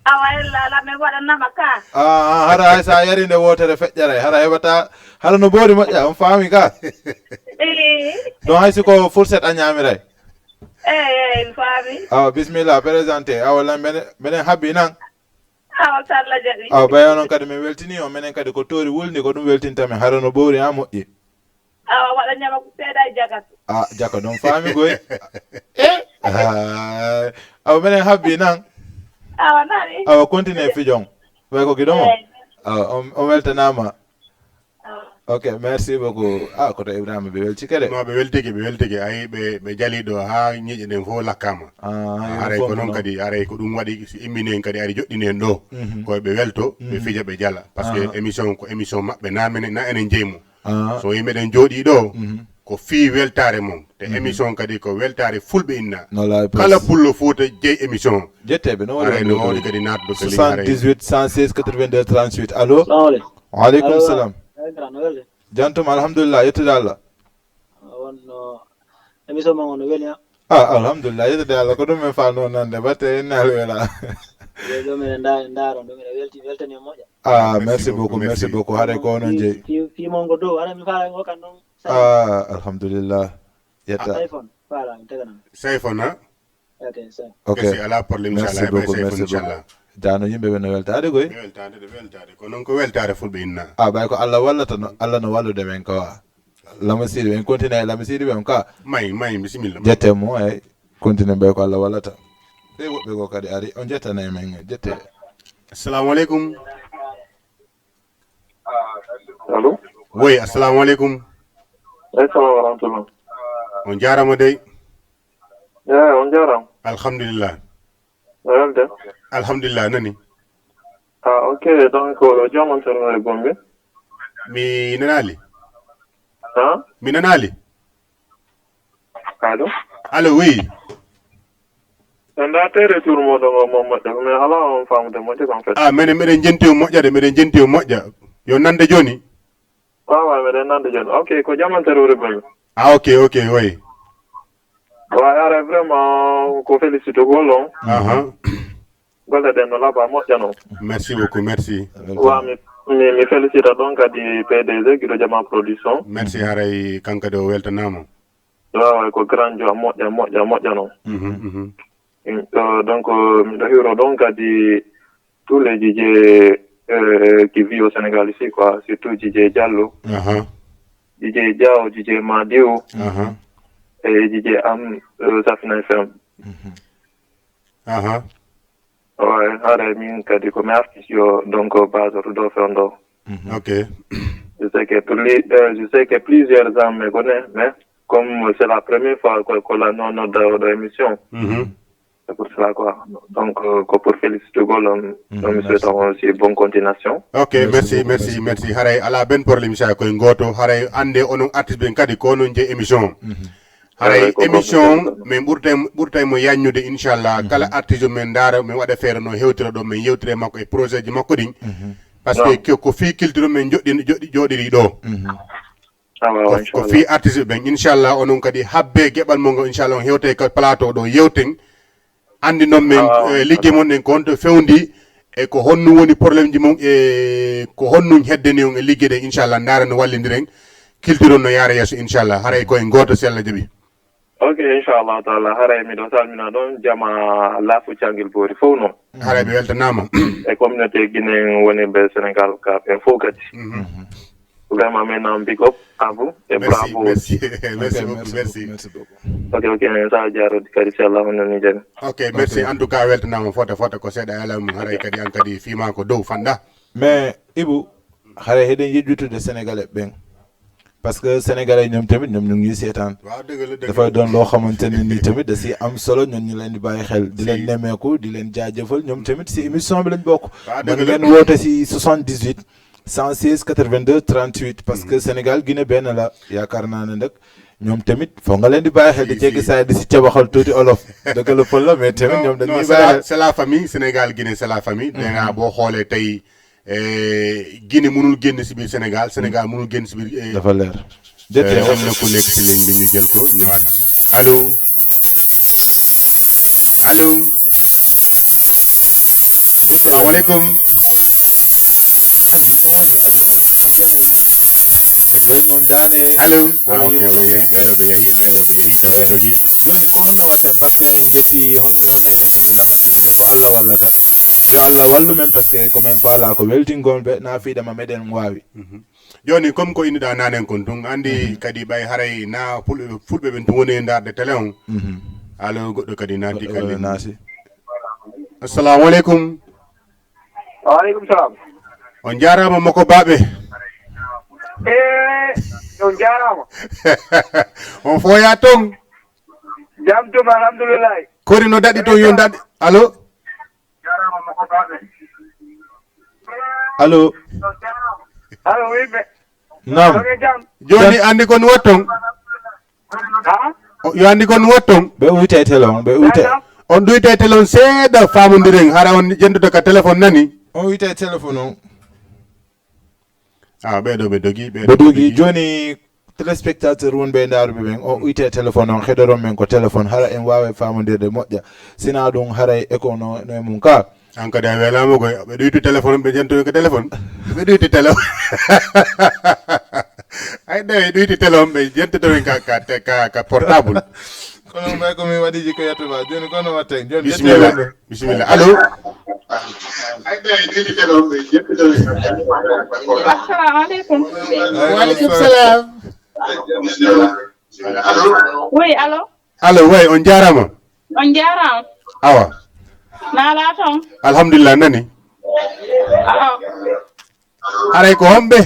Awa, ella ala, min waɗanama ka. Ah, ah, hara hay sa yari nde wootere feƴƴaray, hara heɓata, hara no boori moƴƴa, on faami ka? Ii. Ɗon hay si ko fourchette a ñaamiray. Eyi, eyi, mi faami. Awa, bisimilla, présenté. Awa, lan mene, menen habbi nan. Awa, so Allah jaɓi. Awa, ɓay onon kadi min weltini on, menen kadi ko toori wulndi, ko ɗum weltinta men, hara no ɓowri ha moƴƴi. Awa, waɗa ñama ko seeɗa e jaka. Ah, jaka ɗon faami koy. Eh? Ah, awa, menen habbi nan. Awa, nani? Awa, continue fijon. Ɓay ko giɗo mo? Eyi. Ah, on, on weltanaama. Ah. Ok, merci beaucoup. Ah, koto Ibrahima, ɓe welti kede. Non, ɓe weltike, ɓe weltike. Ayi, ɓe, ɓe jali ɗo haa ñiiƴe ɗen fof lakkaama. Ah, haray ko noon kadi, haray ko ɗum waɗi, si immini en kadi, ari joɗɗini en ɗo. Mhm. Ko ɓe welto, ɓe fija, ɓe jala. Parce que émission ko émission maɓɓe, na menen, na enen jeyi mo. Ah. So yimɓe ɗen jooɗii ɗo, ko fii weltaare mon. Te émission kadi ko weltaare fulɓe inna. Kala pullo Fuuta jeyi émission. Jetteɓe, no waɗi? Haray no waawde kadi naatde to ligne haray. Soixante-dix-huit, cent seize, quatre-vingt-deux, trente-huit. Allo? Salamu aleykum. Wa aleykum salam. Eyi, grand, no welde? Jam tum, alhamdulillah, yettude Allah. Wonno émission mon o no weli, ha? Ah, alhamdulillah, yettude Allah, ko ɗum min faanoo nande, batte en naal wela. Yo ɗum en nda-, ndaaro, ɗum en welti, weltani e moƴƴa. Ah, merci beaucoup, merci beaucoup. Haray ko onon jeyi. Fi, fi mon ko dow, haray mi faala ko kan ɗum. Ah, alhamdulillah. Yetta. Sayfon, faala, mi tagana. Sayfon, ha? Ok, sir. Ok. Merci, alaa problème, merci inchallah, beaucoup, merci beaucoup. Inchallah. Jano yimɓe ɓe no weltaade koy. Ɓe weltaade, ɓe weltaade. Ko noon ko weltaare fulɓe inna. Ah, ɓay ko Allah wallata no, Allah no wallude men ko. Lamasiiɗi, en continue e lamasiiɗi ɓe on ka. May, may, bisimilla. Jette mo, ey. Continue ɓay ko Allah wallata. Ɓe woɓɓe goo kadi ari, on jettana e men, jette. Assalamu aleykum. Allo? Woy, assalamu aleykum. Aleykum salam wa rahmatullah. On jaaraama dey. Eey, on jaaraama. Alhamdulillah. No welde? Alhamdulillah, nani? Ah, ok, donc, ko Jom Antoine woni Gombe. Mi nanaali. Ha? Mi nanaali. Allo? Allo, oui. En ndaa te retour moɗon o mo moƴƴa, mais alaa on faamude moƴƴa, en fait. Ah, menen, meɗen jenti o moƴƴa de, meɗen jenti o moƴƴa. Yo nande jooni. Waaw, waaw, meɗen nande jooni. Ok, ko Jom Antoine woni Gombe. Ah, ok, ok, oui. Waaw, haray vraiment ko félicité gol on. Aha. Golle ɗen no laaɓa, moƴƴa non. Merci beaucoup, merci. Waaw, mi, mi, mi félicite ɗon kadi P D G Guido Jama Production. Merci, haray kanko kadi o weltanaama. Waaw, waaw, ko grand jo, moƴƴa, moƴƴa, moƴƴa non. Mhm, mhm. Mm, euh, donc, euh, miɗo hiwro ɗon kadi tous les D J, euh, qui vit au Sénégal ici, quoi, surtout D J Diallo, aha, D J Diaw, D J Madiou, aha, et D J Am, euh, Safina F M. Mhm. Aha. Ouais, haray min kadi ko mi artiste yo, donc, base to ɗo fewndo. Mhm. Ok. Je sais que pli-, euh, je sais que plusieurs gens me connaissent, mais comme c'est la première fois que, que la non, non, dans, dans l'émission. Mhm. C'est pour cela, quoi. Donc, euh, ko pour féliciter gol on. Mhm, donc, mi souhaite on aussi bonne continuation. Ok, merci, merci, merci. Haray alaa ben problème, sa koye gooto. Haray annde onon artiste ɓen kadi ko onon jeyi émission. Mhm. Haray émission, min ɓurtay, ɓurtay mo yaññude, inchallah. Mhm. Kala artiste men ndaara, min waɗa feere no hewtira ɗo, min yewtira e makko e projet ji makko ɗin. Mhm. Parce que ko, ko fii culture men joɗɗin-, joɗɗi-, joɗɗiri ɗo. Mhm. Ah, waaw, ko, ko inchallah. Fii artiste ɓen, inchallah, onon kadi habbe geɓal mo ngo, inchallah, on hewtay ka plateau ɗo, yewten. Anndi noon men, ah, eh, ligge mon ɗen ko honto fewndi, e ko honno woni problème ji mon, e ko honno heddani on e ligge ɗen, inchallah, ndaara no wallindiren, culture on no yaara yeeso, inchallah. Haray ko en gooto, si Allah jaɓi. Ok, inchallah taala, haray miɗo salmina ɗon jama Laafu Cangel Boori fof noon. Haray ɓe weltanaama. E communauté Guinée woni ɓe Sénégal ka ɓen fof kadi. Mhm. Vraiment, maintenant, big up à vous et bravo. Merci, merci. Merci beaucoup, merci. Ok, ok, sa jaarodi kadi, si Allah hono ni jani. Ok, merci. En tout cas, weltanaama fota fota ko seeɗa e alam, haray kadi an kadi fiima ko dow fanɗa. Mais, Ibou, haray heɗen yejjitude Sénégalais ɓen. Parce que Sénégalais ñoom tamit, ñoom ñu ngi seetaan. Waaw, dëgg la, dëgg la. Dafay doon loo xamante ne nii tamit da si am solo, ñoom ñu leen di bàyyi xel, di leen nemmeeku, di leen jaajëfal, ñoom tamit si émission bi lañ bokk. Waaw, dëgg la. Mën ngeen woote si soixante-dix-huit, cent seize, quatre-vingt-deux, trente-huit, parce que Sénégal, Guinée benn la, yaakaar naa ne nag, ñoom tamit foog nga leen di bàyyi xel, di jéggi saa di si cabaxal tuuti olof. Dëgg la, pël la, mais tamit ñoom dañuy bàyyi xel. Non, non, c'est la, c'est la famille, Sénégal, Guinée, c'est la famille. Mhm. Nee naa, boo xoolee tey, eh, Guinée mënul génn si biir Sénégal, Sénégal mënul génn si biir, eh, dafa leer. Eh, am na ku nekk si ligne bi, ñu jël ko, ñu ànd. Allo? Allo? Allo, salaamaaleykum. Allo? Allo? Waaw, ok, ok. Jooni ko honno watta, parce que en ƴetti honno, honno en ƴetti lamasiiɓe ɓe, ko Allah wallata. Yo Allah wallu men, parce que ko men faalaa ko weltingol ɓe, na fiidama meɗen waawi. Mhm. Jooni, comme ko innuɗaa naanen kon tun, anndi kadi ɓay haray na fulɓe, fulɓe ɓen tun woni e ndaarde télé on. Mhm. Allo, goɗɗo kadi naati. Goɗɗo kadi naati. Assalamu aleykum. Wa aleykum salam. On njaaraama, Moko Baaɓe. Eh, on njaaraama. On fooyaa toon? Jam tum, alhamdulillahi. Kori no daɗi toon, yo daɗi. Allo? Allo? Allo, oui, mais. Naam. On e jam? Jooni, anndi ko no waɗi toon? Ha? O, yo anndi ko no waɗi toon? Ɓe uyte e télé on, ɓe uyte. Naam. On ɗuyte e télé on seeɗa, faamondiren, hara on jentoto ka téléphone, nani? On uyte e téléphone on. Ah, ɓee ɗoo ɓe dogi, ɓee Ɓe ɗoo ɓe dogi. Dogi. Jooni, téléspectateur wonɓe e ndaaruɓe ɓen, o uyte e téléphone on, heɗoron men ko téléphone, hara en waawa faamondirde moƴƴa. Sinaa ɗum, haray écho no, no e mum ka. An kadi a welaama koy, ɓe ɗuytu téléphone, ɓe jentoyi ko téléphone. Ɓe ɗuytu téléphone. Ay, ɗe ɓe ɗuytu téléphone, ɓe jentoto ka, ka, ka, ka portable. Kono mbay ko mi waɗi ji ko yetto ba. Jooni kono watte. Jooni Bisimilla. Bisimilla. Allo? Assalamu aleykum. Wa aleykum salam. Oui, allo? Allo, way, on njaaraama. On njaaraama. Awa. Naalaa toon? Alhamdulillah, nani? Awa. Haray ko homɓe?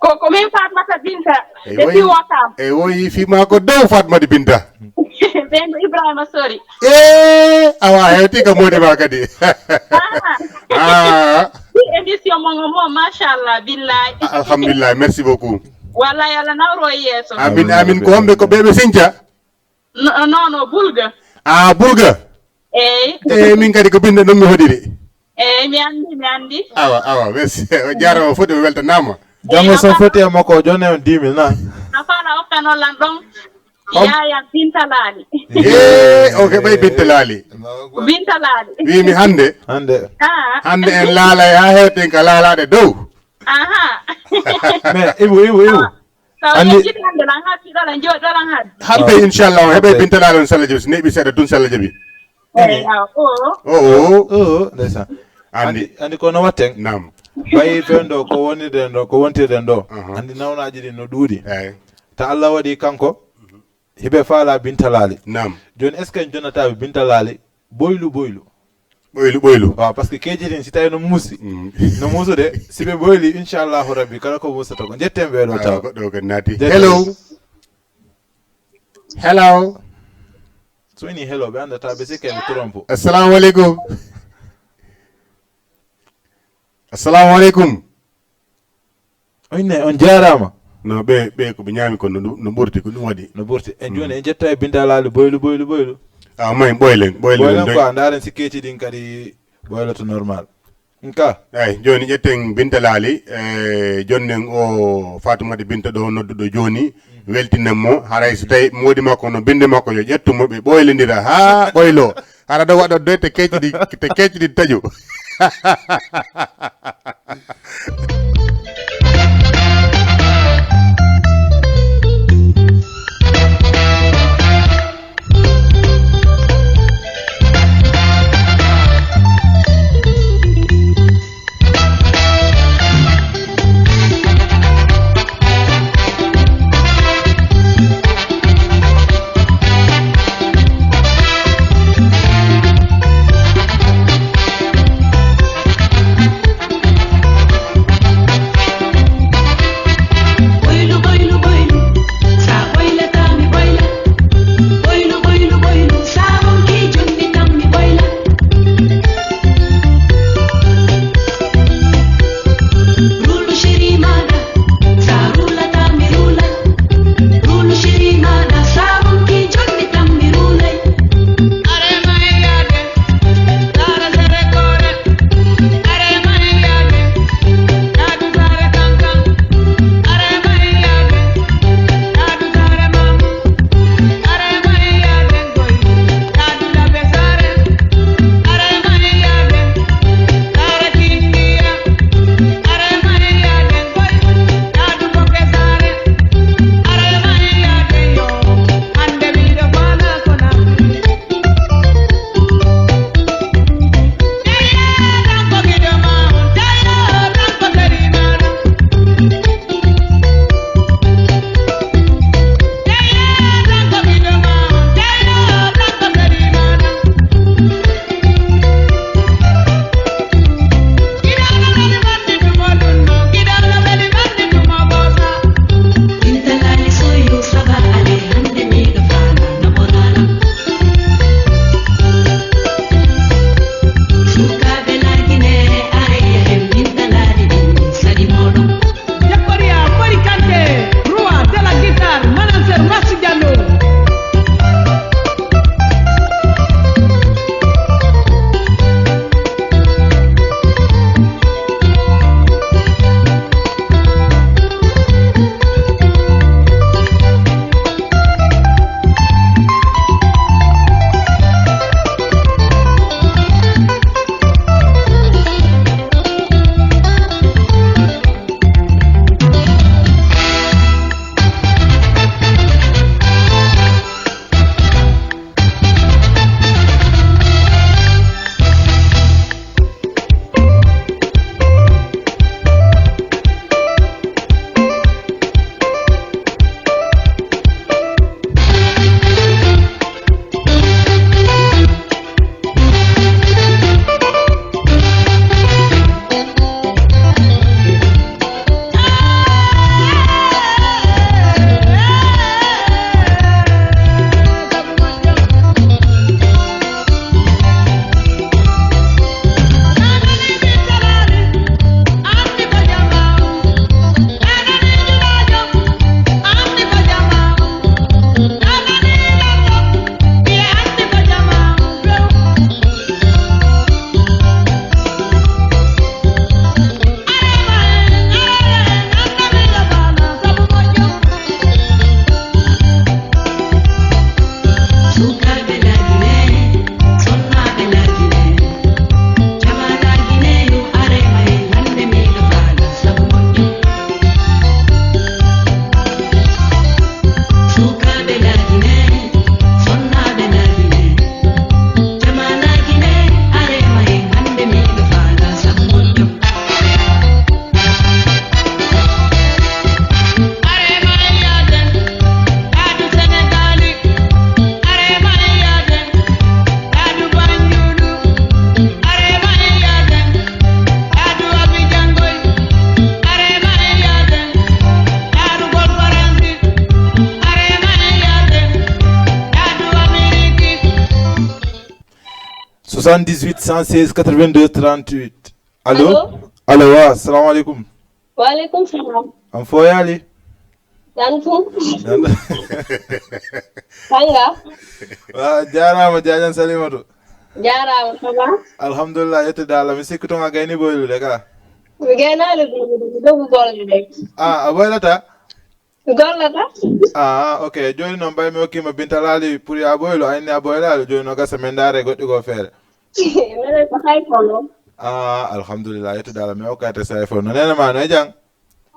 Ko, ko min Fatmata Binta. Ey, depuis woyi, Wakam. Ey, woyi, fii maa ko dow Fatmata Binta. Ɓeen ko Ibrahima Sori. Eh, awa, hewti ka moodi ma kadi. Ah. Ah. Ɗi émission mon mo, machallah, billahi. Ah, alhamdulillah, merci beaucoup. Wallahi, Allah nawro e yeeso. Amin, amin. Ko homɓe, ko ɓe ɓe Sinca? No, no, no, Bulga. Ah, Bulga? Eyi. Eh, min kadi ko Binta ɗum mi hoɗiri. Eyi, mi anndi, mi anndi. Awa, awa, merci. O jaaraama, foti o weltanaama. Janngo so foti e makko, o jonnee on dix mille na? A faala okkanoo lan ɗon. Om. Yaya Binta Laali. Eh, o heɓay Binta Laali. Binta Laali. Wiimi hannde. Hannde. Ah. Hannde en laalay haa hewten ka laalaade dow. Aha. Mais Ibu, Ibu, Ibu. Taw Anndi- yejjitande lan haɓɓi ɗo lan jooɗi ɗo lan haɓɓi. Hannde, inchallah, o heɓay Ok. Binta Laali on, Salla Jabi. So neeɓi seeɗa tun, Salla Jabi. Eyi, aw, o. O, o. O, o, ndeysaan. Anndi. Anndi, anndi ko no watten? Naam. Bayi fen ɗo, ko wonirɗen ɗo, ko wontirɗen ɗo. Aha. Anndi nawnaaji ɗin no ɗuuɗi. Eyi. Ta Allah waɗi kanko, hiɓe faala Binta Laali. Naam. Jooni, est-ce que en jonnataa ɓe Binta Laali boylu boylu? Ɓoylu, ɓoylu. Waaw, parce que keeci ɗin, si tawi no muusi, Mm. no muusude, si ɓe ɓoyli, inchallahu rabbi, kala ko muusata ko. Njetten ɓe ɗo Ah, tawa. Goɗɗo o kadi naati. Njetten. Hello. Hello. So woni hello, ɓe anndata, ɓe sikka ɓe trompe. Assalamu aleykum. Assalamu aleykum. Inne, on jaaraama. No, ɓe, ɓe ko ɓe ñaami kon no, no ɓurti, ko ɗum waɗi. No ɓurti. En Mm. jooni, en jetta e Binta Laali boylu, boylu, boylu. Ah, may ɓoylen, ɓoylen Boylen ɗon. Quoi, ndaaren si keeci ɗin kadi ɓoyloto normal. Nka. Eyi, jooni ƴetten Binta Laali, e, jonnen o Faatumata Binta ɗo nodduɗo jooni, Mm. weltinen mo, haray so tawi moodi makko no binnde makko, yo ƴettu mo, ɓe ɓoylondira haa ɓoyloo. Hara ɗo waɗa doy te keeci ɗi, te keeci ɗi taƴo. Soixante-dix-huit, cent seize, quatre-vingt-deux, trente-huit. Allo? Allo? Allo, wa, assalamu alaikum. Wa alaikum salam. An fo yali? Dan fu. Dan- Kanga? Wa, jarama, jajan Salimatu. Jarama, ça va? Alhamdulillah, yettude Allah. Mi sikku ton a gayni boylude ka. Mi gaynaali boylude, mi dogu golle de. Ah, a boylata? Mi gollata. Ah, ok. Joni noon, mbay mi hokkima Binta Laali pour ya boylo, a inni a boylaali. Joni no gasa men ndaare goɗɗi goo feere. Minen ko hay kono. Ah, alhamdulillah. Yettude Allah, mi hokkate say fof. No nene ma, no e jam?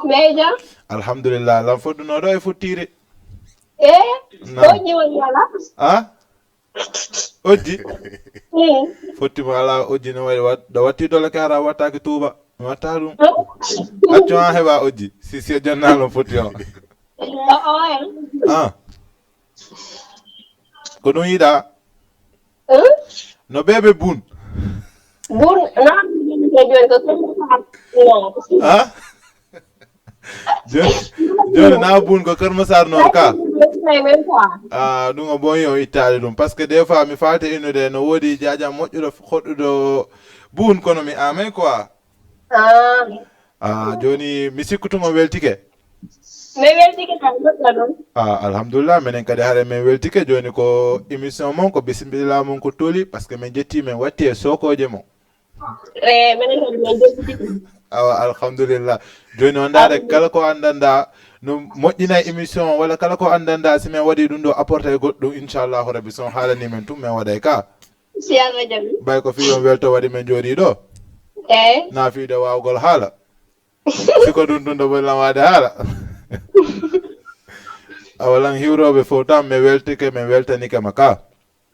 Mi e jam. Alhamdulillah. Lan fodduno ɗo e fottire? Eh? Naam. Ko ƴiwon wala? Ah? Ojji? Mm. Fotti mo ala ojji no waɗi wat-, ɗo watti dole kara wattaki tuuba. Mi watta ɗum. Mm. Accu ha heɓa ojji. Si, si jonnalo fotti o. O, o, eh. Ah. Ko ɗum yiɗa? Mm? No bebe bun. Bun, non, ko joni ko, non. Ah? Joni, joni na bun ko Kër Massar noon ka? Ah, ɗum o ɓooyi o ittaade ɗum. Parce que des fois mi faalte innude no woodi jaajam moƴƴuɗo hoɗɗuɗo bun kono mi amay quoi. Ah. Ah, joni mi sikku tun o weltike. Mi weltike tan goɗɗo ɗon. Ah, alhamdulillah, menen kadi hare men weltike. Joni ko émission mon, ko bisimilla mon ko toli, parce que min jetti men watti e sokoje mon. Eh, minen kadi min jettiti. Awa, alhamdulillah. Joni on ndaare, alhamdulillah, kala ko andanɗa no moƴƴina émission o, walla kala ko andanɗa si min waɗi ɗum ɗo apporte e goɗɗum, inchallahu rabbi, si on haalani men tun, min waɗay ka. Si Allah jaɓi. Bay ko fii on welto waɗi men jooɗi ɗo. Eh. Na fii de waawgol haala. Si ko ɗum ɗum ɗo ɓuri lan waade haala. Awa lan hiwrooɓe fof tan, min weltike, min weltanike ma ka.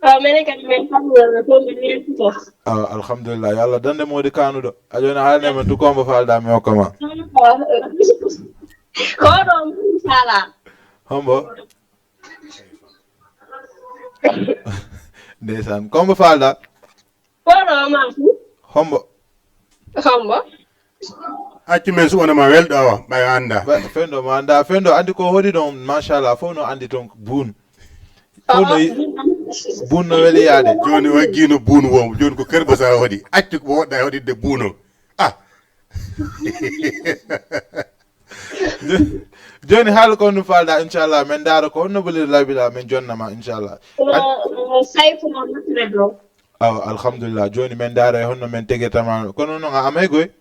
Awa, minen kadi min kam, fof min weltike. Awa, alhamdulillah. Yo Allah dande moodi kanuɗo. A joni haalne men tu kombo falɗa mi hokka ma. Ko ɗo, inchallah. Hombo? Ndeysaan. Kombo falɗa? Ko ɗo ma fu? Hombo? Hombo? Accu men suɓana ma welɗo awa, ɓay anda. Ba-, fendo ma anda, fendo andi ko hoɗi ɗon, machallah, fof no andi ton buun. Fof no yi-, buun no weli yaade. Joni o eggino buun wo, joni ko Kër Massar hoɗi. Accu ko woɗɗa e hoɗitde buun o. Ah. Joni haala ko honno falɗa, inchallah, men ndaara ko honno boliri laɓiɗa, men jonna ma, inchallah. Ko, ko Sayfu mo Masre ɗo. Awa, alhamdulillah. Joni men ndaara e honno men tegirta ma. Kono noon a amay goy?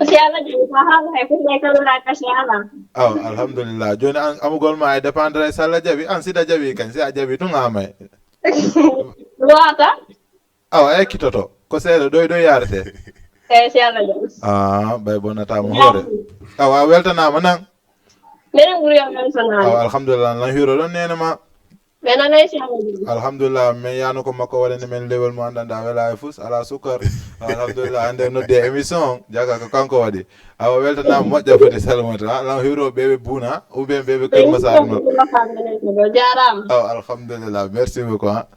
Si Allah jaɓi, ko haala hay ko ɓe kala wona kasi ala. Awa, alhamdulillah. Joni an, amugol ma e dépendre e si Allah jaɓi, an si da jaɓi kan, si a jaɓi tun a amay. Wata? Awa, a ekkitoto. Ko seeɗa, ɗoy, ɗoy yaarete? Eh, si Allah jaɓi. Ah, ɓay bonnata mo hoore. Awa, a weltanaama nan? Minen ɓuri o weltanaade. Awa, alhamdulillah, nan hiwro ɗon neene ma. Ɓe nanay si Allah jaɓi. Alhamdulillah, men yaano ko makko waɗani men lewel mo anndanɗa wela e fus, ala sukkar. Alhamdulillah, hannde nodde émission on, jaga ko kanko waɗi. Awa, weltanaama moƴƴa foti Salimata, ha? Lan hiwro ɓeɓe Buuna, ou bien ɓeɓe Kër Massar noon. Jaaraama. Awa, alhamdulillah, merci beaucoup, ha?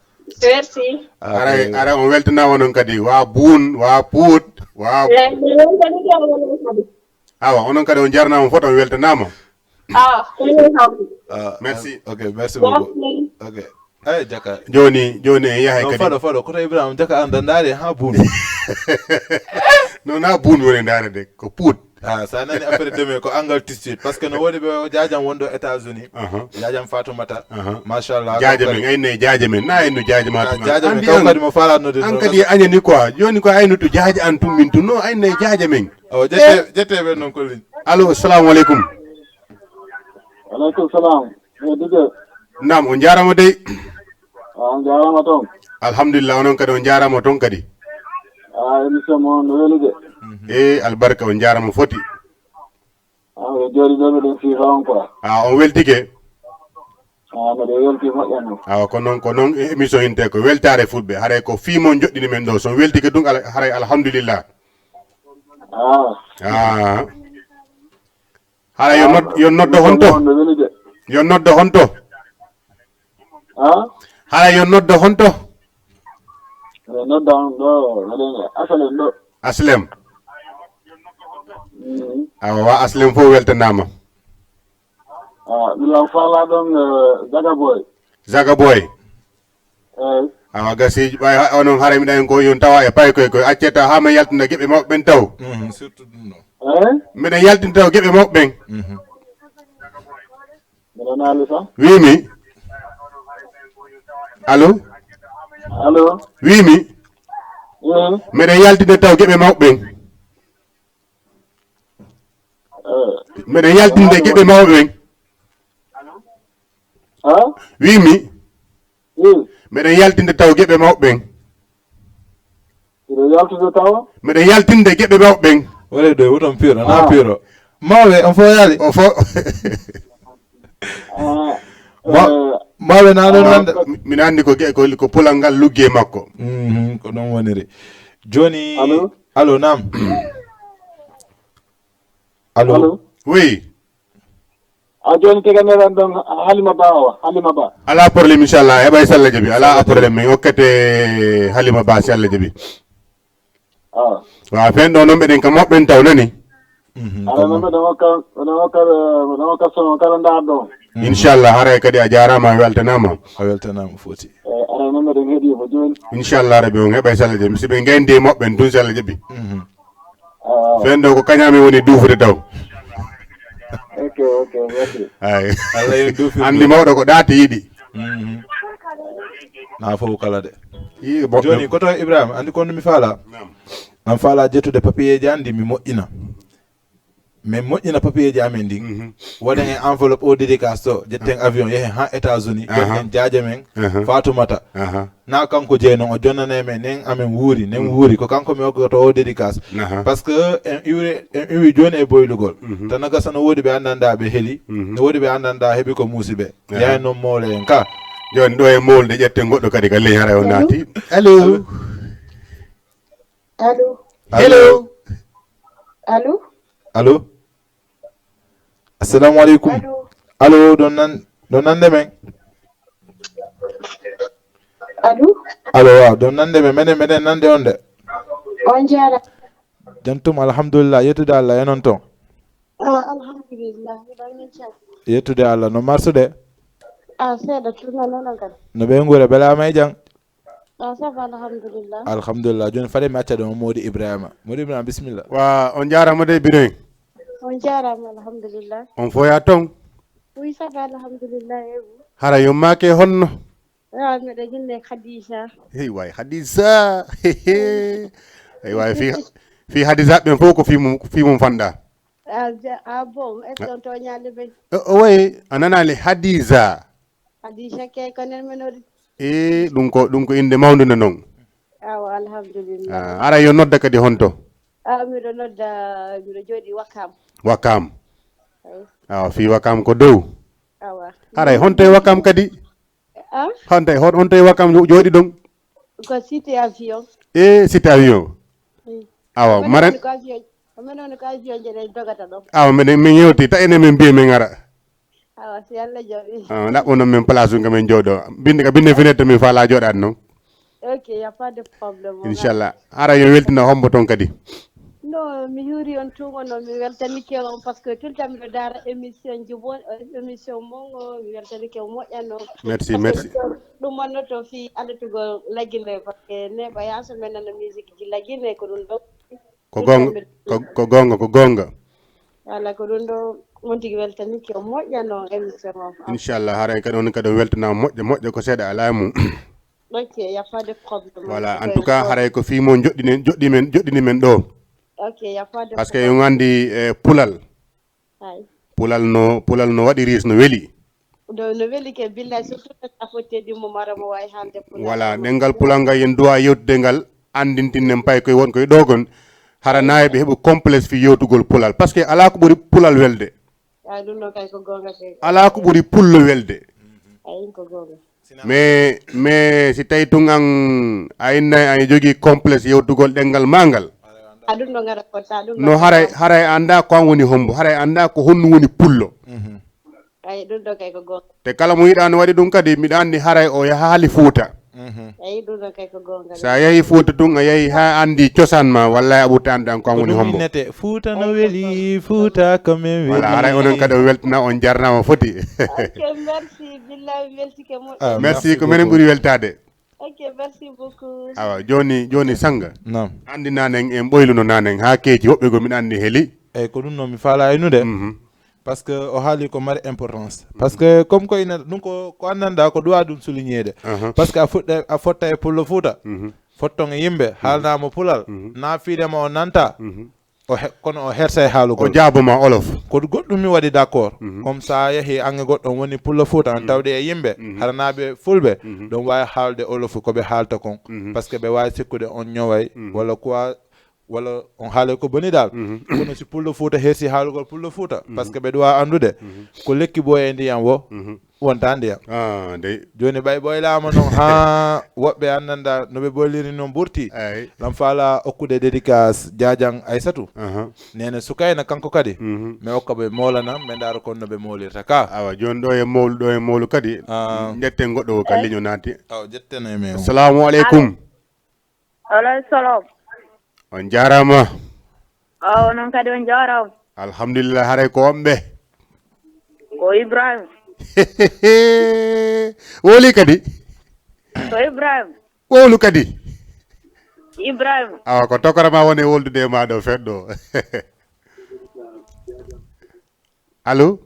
Merci. Ah, haray, ok. Haray on weltanaama noon kadi, wa Buun, wa Puut, wa. Eh, mi weltaniike on kadi. Awa, onon kadi on jarnaama fof, on weltanaama. Awa, onon kam. Ah, merci. Ah, ok, merci beaucoup. Merci. Ok. Ay, Jaka. Joni, joni en yahay. Non, kadi. Faɗo, faɗo, koto Ibrahima Jaka an da ndaari ha Buun. Non, na Buun woni ndaare de, ko Puut. Ah, sa nani affaire deme ko angal tissuit, parce que no woodi ɓe jaajam wonɗo États-Unis. Aha. Jaajam Fatoumata. Aha. Machallah. Jaaja men, ay ne jaaja men, na en no jaaja ma. Ah, tuma. Jaaja men, andi kaw an, kadi mo faala nodde an noon. Kadi añani quoi, joni ko ayno to jaaja an tummin tun, no ay ne jaaja men. Awa, jette, eh? Jette ɓe noon ko ligne. Allo, assalamu aleykum. Aleykum salam. Eh, D J. Naam, on jaaraama dey. Ah, on jaaraama toon. Alhamdulillah, onon kadi on jaaraama toon kadi. Ah, émission mo no weli de. Eh, albarka, on jaaraama foti. Ah, o jooɗi ɗo, miɗen siifa on quoi. Ah, on weltike? Ah, miɗo welti moƴƴa noon. Awa, ko noon, ko noon émission inte ko weltaare fulɓe. Haray ko fii mon joɗɗini men ɗo. So on weltike ɗum, ala-, haray alhamdulillah. Ah. Ah. Hara yo nod-, yo noddo honto? Yo noddo honto? Ha? Hara yo noddo honto? Yo noddo honto? Asalem ɗo. Asalem. Mm. Awa, wa Asalem fof weltanaama. Ah, mi lan fala ɗon, eh, Zaga Boy. Zaga Boy. Eyi. Awa gasi, ɓay ha- onon haray miɗa en ko yon tawa e pay koy koy acceta ha ma yaltina geɓe mawɓe ɓen taw. Mhm, surtout ɗum ɗo. Eh? Miɗa yaltina taw geɓe mawɓe ɓen. Mhm. Mbiɗa naali tan. Wimi. Allo? Allo? Wimi. Mhm. Miɗa yaltina taw geɓe mawɓe ɓen. Eh, miɗa yaltinde geɓe mawɓe ɓen. Ha? Wimi. Wi. Miɗa yaltinde taw geɓe mawɓe ɓen. Miɗa yaltude taw? Miɗa yaltinde geɓe mawɓe ɓen. Wole ɗo wuton piro na piro. Mawɓe on fo yaali o fo. Ah, Ma- eh, mawɓe na ɗon nande. Mi- miɗa anndi ko ge- ko ko pulal ngal luggi e makko. Mhm, ko ɗon woniri. Joni. Allo? Allo, nam. Allo. Allo. Oui. A joni tega meɗen ɗon Halima Ba o, Halima Ba. Ala problème, inchallah, heɓay salla jaɓi, ala problème, min okkete Halima Ba si Allah jaɓi. Ah. Wa fen ɗo noon meɗen ka moɓɓen taw nani. Mhm, ala noon meɗen okka, meɗen okka, meɗen okka sono kala ndaar ɗo. Mhm. Inchallah, haray kadi a jarama, a weltanama. A weltanama foti. Eh, ala noon meɗen heeɗi ko joni. Inchallah, rabi on heɓay salla jaɓi, si ɓe gayndi e moɓɓen tun si Allah jaɓi. Mhm. Ah. Fen ɗo ko kañamen woni duufude taw. Ok, ok, merci. Ay. Allah yo duufi. Anndi mawɗo ko ɗaati yiɗi. Mhm. Na fof kala de. Ii, bo- joni ko to Ibrahima anndi kono mi faala. Naam. An faala jettude papiyeeji anndi mi moƴƴina. Min moƴƴina papiyeeji amen ɗin. Mhm. Waɗen e enveloppe o dédicace to jetten avion yehen ha États-Unis. Aha. Gonɗen jaaje men. Aha. Fatumata. Aha. Na kanko jeyi noon o jonnanee men nen amen wuuri nen wuuri ko kanko mi okkoto o dédicace. Aha. Parce que en iwi en iwi jooni e boylugol. Mhm. Tan no gasa no woodi ɓe anndanɗaa ɓe heli. Mhm. No woodi ɓe anndanɗaa heɓi ko muusi ɓe. Aha. Yahen noon mowle en ka. Jooni ɗo e mowlde ƴetten goɗɗo kadi ka ley haray o naati. Allo. Allo. Hello. Allo. Allo. Assalamu alaikum. Allo. Allo, ɗon nan ɗon nande men. Allo. Allo, waaw, ɗon nande men, menen meɗen nande on de. On jaara. Jantum, alhamdulillah, yettude Allah, e non ton. Ah, alhamdulillah, miɗo min cam. Yettude Allah, no marsude? Ah, seeɗa, tuma nonon kan. No ɓe nguure, belaama e jam? Ah, ça va, alhamdulillah. Alhamdulillah. Jooni fade mi acca ɗon Modi Ibrahima. Modi Ibrahima, bismillah. Wa on jaarama de Ibrahim. On jaarama, alhamdulillah. On foya ton? Oui, ça va, alhamdulillah. Et vous? Hara yommaake honno? Ah, miɗo jinne Khadija. Hey way Khadija. Hey way fi fi Khadija ɓen fof ko fi mum fi mum fanda. Ah, ja- ah, bon, est-ce que on toñaali ɓe? O o way a nanaali Khadija. Hadija ke ko nen men woni. E ɗum ko ɗum ko innde mawnde no noon. Awa alhamdulillah. Ah, ara yo nodda kadi honto? Ah, miɗo nodda miɗo jooɗi Wakam. Wakam. Awa fii Wakam ko dow. Awa. Haray honto e Wakam kadi? Ah? Honto e hon- honto e Wakam jooɗi ɗon? Ko cité avion. E cité avion. Awa maren ko avion. Ko men woni ko avion jeɗen dogata ɗon. Awa meɗen min yewti ta enen min mbiye min ara. Awa si Allah jaɓi. Ah, ɗaɓɓu noon min place nga min jooɗo binde ka binde fenêtre min faala jooɗaade noon. Ok, y a pas de problème. Inchallah ara yo weltina hombo toon kadi. No mi huuri on tuumo noon mi weltanike on parce que tout le temps miɗo daara émission ji bon émission mon o mi weltanike on moƴƴanno. Merci merci. Ɗum wonnoto fii alatugol lagine parce que neeɓa yaaso men nana musique ji lagine ko ɗum ɗo. Ko goonga ko goonga ko goonga. Wala ko ɗum ɗo on tigi weltanike o moƴƴano émission o. Inchallah haray kadi on kadi on weltanama moƴƴa moƴƴa ko seeɗa ala e mum. Ok, y a pas de problème. Voilà en tout cas haray ko fii mo joɗɗinen joɗɗi men joɗɗini men ɗo. Ok, y a pas de parce que problème. Yo gandi e pulal. Pulal no pulal no waɗi riis no weli. Do no weli ke billa surtout a fotte ɗimmo mara mo wawi haalde pulal. Voilà ɗengal pulal ngal yen duwa yewtude ngal andintinen pay koye won koye ɗo gon hara nayi ɓe heɓu complexe fi yewtugol pulal parce que ala ko ɓuri pulal welde. Ay ɗum ɗo kay ko gonga kay. Ala ko ɓuri pullo welde. Ay ko gonga. Mais mais si tawi tun an a innay an jogii complexe yewtugol ɗenngal maa ngal. Aɗum ɗo ngara ko ta ɗum no haray haray annda ko an woni hombo haray annda ko honno woni pullo. Ay ɗum ɗo kay ko gonga. Te kala mo yiɗa no waɗi ɗum kadi miɗa anndi haray o yahaali fuuta. Ay ɗum ɗo kay ko gonga. Sa yahi fuuta tun a yahi ha anndi cosaan ma wallay a ɓurta annde an ko an woni hombo. Innete fuuta no weli fuuta ko min weli. Wala haray onon kadi o weltana on jarnama foti. Ok merci billahi mi weltike moƴƴa. Merci ko menen ɓuri weltade. Ok, merci beaucoup. Awa, joni joni sanga. Naam. Andi nanen en ɓoyluno nanen ha keeci woɓɓe go miɗa andi heli. Eyyi, ko ɗum noon mi faala aynude. Mhm. Par ce que o haali ko mari importance. Par ce que comme ko ina ɗum ko ko anndanɗa ko ɗuwa ɗum souligneede. Aha. Par ce que a fuɗɗa a fotta e pullo fuuta. Mhm. Fotton e yimɓe haalnama pulal. Na fiidema o nanta. Mhm. O he- kono o hersa e haalugol. O jaaboma olof. Ko goɗɗum mi waɗi d'accord. Comme sa yeehi ange goɗɗo on woni pullo fuuta an tawde e yimɓe haranaɓe fulɓe. Ɗon wawi haalde olof ko ɓe haalta kon. Par ce que ɓe wawi sikkude on ñoway walla quoi, walla on haalay ko boni dal. Kono si pullo fuuta hersi haalugol pullo fuuta par ce que ɓe ɗuwa andude ko lekki boye ndiyam wo wonta ndiyam. Ah, dey. Joni ɓay ɓoylama noon ha woɓɓe annanda no ɓe ɓoyliri noon burti. Ay. Lam faala okkude dédicace Jajang Aysatu. Aha. Nene Sukayna kanko kadi. Mhm. Mi okka ɓe moolana ɓe ndaara kon no ɓe moolirta ka. Awa, joni ɗo e mawlu ɗo e mawlu kadi. Ah. Jetten goɗɗo o ka ligne o naati. Aw jetten e men. Assalamu aleykum. Alay salam. On jarama. Aw, non kadi on jarama. Alhamdulillah, haray ko omɓe. Ko Ibrahima. Woli kadi. Ko Ibrahima. Wowlu kadi. Ibrahima. Awa, ko tokora ma woni woldude e ma ɗo feɗɗo. Allo?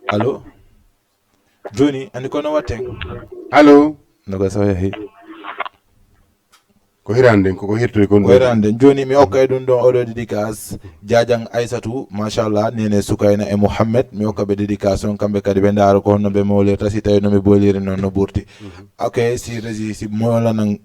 Allo? Joni andi kono watten? Allo? Noga sawa yahi. Ko hirande den koko hirtori kon. Ko hirande den. Joni mi okka e ɗum ɗon oɗo dédicace Jajang Aysatu, machallah, Nene Sukayna e Mouhamed, mi okka ɓe dédicace on kamɓe kadi ɓe ndaara ko honno ɓe mawlirta si tawi no ɓe boyliri noon no ɓurti. Ok, si resi si molanan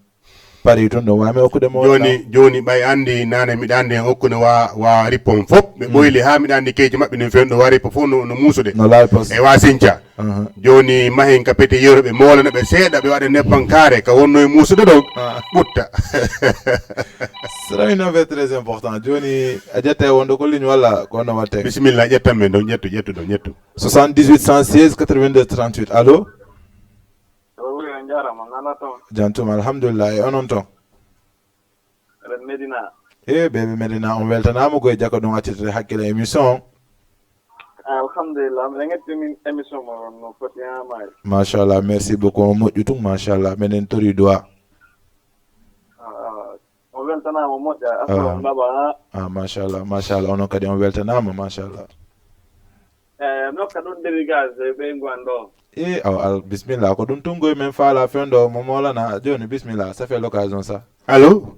pari tun ɗon wami okkude mo. Joni joni ɓay andi nane miɗa andi en okkude wa wa rippon fop ɓe ɓoyli ha miɗa andi keji maɓɓe nin fewndo wa rippo fof no, no muusude. No laawi pos. E wa sinca. Aha. Joni mahin ka pete yero ɓe molana ɓe seeɗa ɓe waɗa nebban kaare ka wonno e muusude ɗon. Ah. Ɓutta. Sera une affaire très important. Joni a ƴetta e wonɗo ko ligne walla ko honno watte? Bisimilla, ƴettan men ɗon, ƴettu ƴettu ɗon ƴettu. Soixante-dix-huit cent seize quatre-vingt-deux trente-huit. Allo? Wi on jarama nana toon. Jantum, alhamdulillah. E onon ton? Eɗen Medina. E ɓeɓe Medina, on weltanama koye jaka ɗum accitete hakkille émission on. Alhamdulillah, miɗen ƴetti min émission mo on no foti ha maayi. Machallah, merci beaucoup. On moƴƴu tun, machallah, meɗen tori duwa. On weltanama moƴƴa affaire on naɓa ha. Ah, machallah, machallah, onon kadi on weltanama, machallah. E nokka ɗum dédicace ɓeygu an ɗo. E aw al bisimilla, ko ɗum tungoye men faala fewndo mo molana joni, bisimilla, ça fait l'occasion ça. Allo?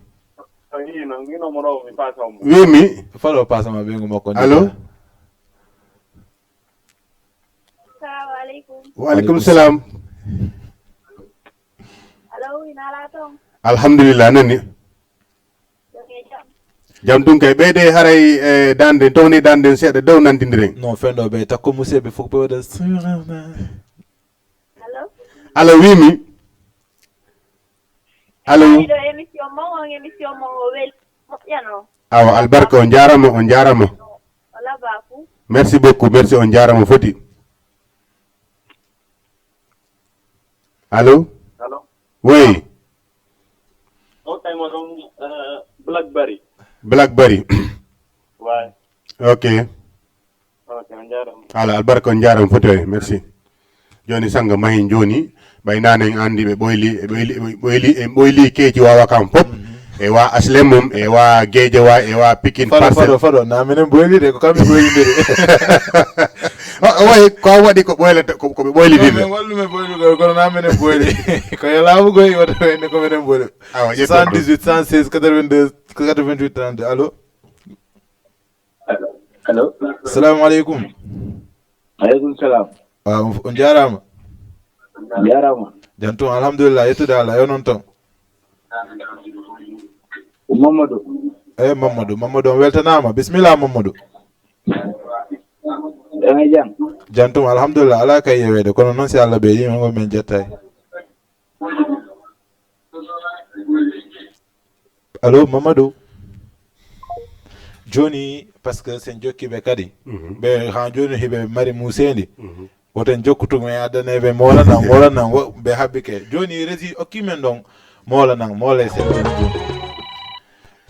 Hino hino mo ɗo mi pasa mo. Wimi. Falo pasama ɓeygu makko. Allo? Salamu aleykum. Wa aleykum salam. Allo, wi nala toon. Alhamdulillah, nani. Ɗon e jam. Jam ɗum kay ɓeyde haray e dande towni dande seeɗa dow nantindiren. Non, fewndo ɓe takko musidɓe fof ɓe waɗa. Allo. Allo, wimi. Allo. Ɗo émission mo on émission mo o weli moƴƴano. Awa albarka, on jarama, on jarama. O laba fu. Merci beaucoup, merci, on jarama foti. Allo? Allo. Oui. O kay mo ɗon Blackberry. Blackberry. Way. Ok. Ok, on jarama. Ala albarka, on jarama foti, merci. Joni sanga mahin joni ɓay nanen andi ɓe ɓoyli ɓe ɓoyli ɓe ɓoyli e ɓoyli keeci wawa kam fop. E wa aslem mum e wa geejawa e wa pikin Fado, parcelle. Fado, Fado, na menen boylide ko kamɓe boylidiri. Oy ko waɗi ko ɓoylata ko ko ɓe ɓoylidiri. Min wallu men boylugol kono na menen boyli. Ko yo laamu goy wata wende ko menen boyli. Awa ƴettan ɗum. Soixante-dix-huit cent seize quatre-vingt-deux quatre-vingt-huit trente-deux. Allo? Allo. Salamu aleykum. Aleykum salam. Waaw, on jarama. Jarama. Jantum, alhamdulillah, yettude Allah, yo non ton. Mamadou. Eyi Mamadou, Mamadou on weltanama. Bisimilla Mamadou. Eɗen jam. Jantum, alhamdulillah, ala kay yewede kono noon si Allah ɓe yima ngo men jettay. Allo Mamadou. Joni par ce que sen jokkiɓe kadi ɓe ha joni hiɓe mari musendi. Woten jokkutu men addaneɓe molanam molanam ɓe habbike. Joni régie okki men ɗon molanam mole sen joni.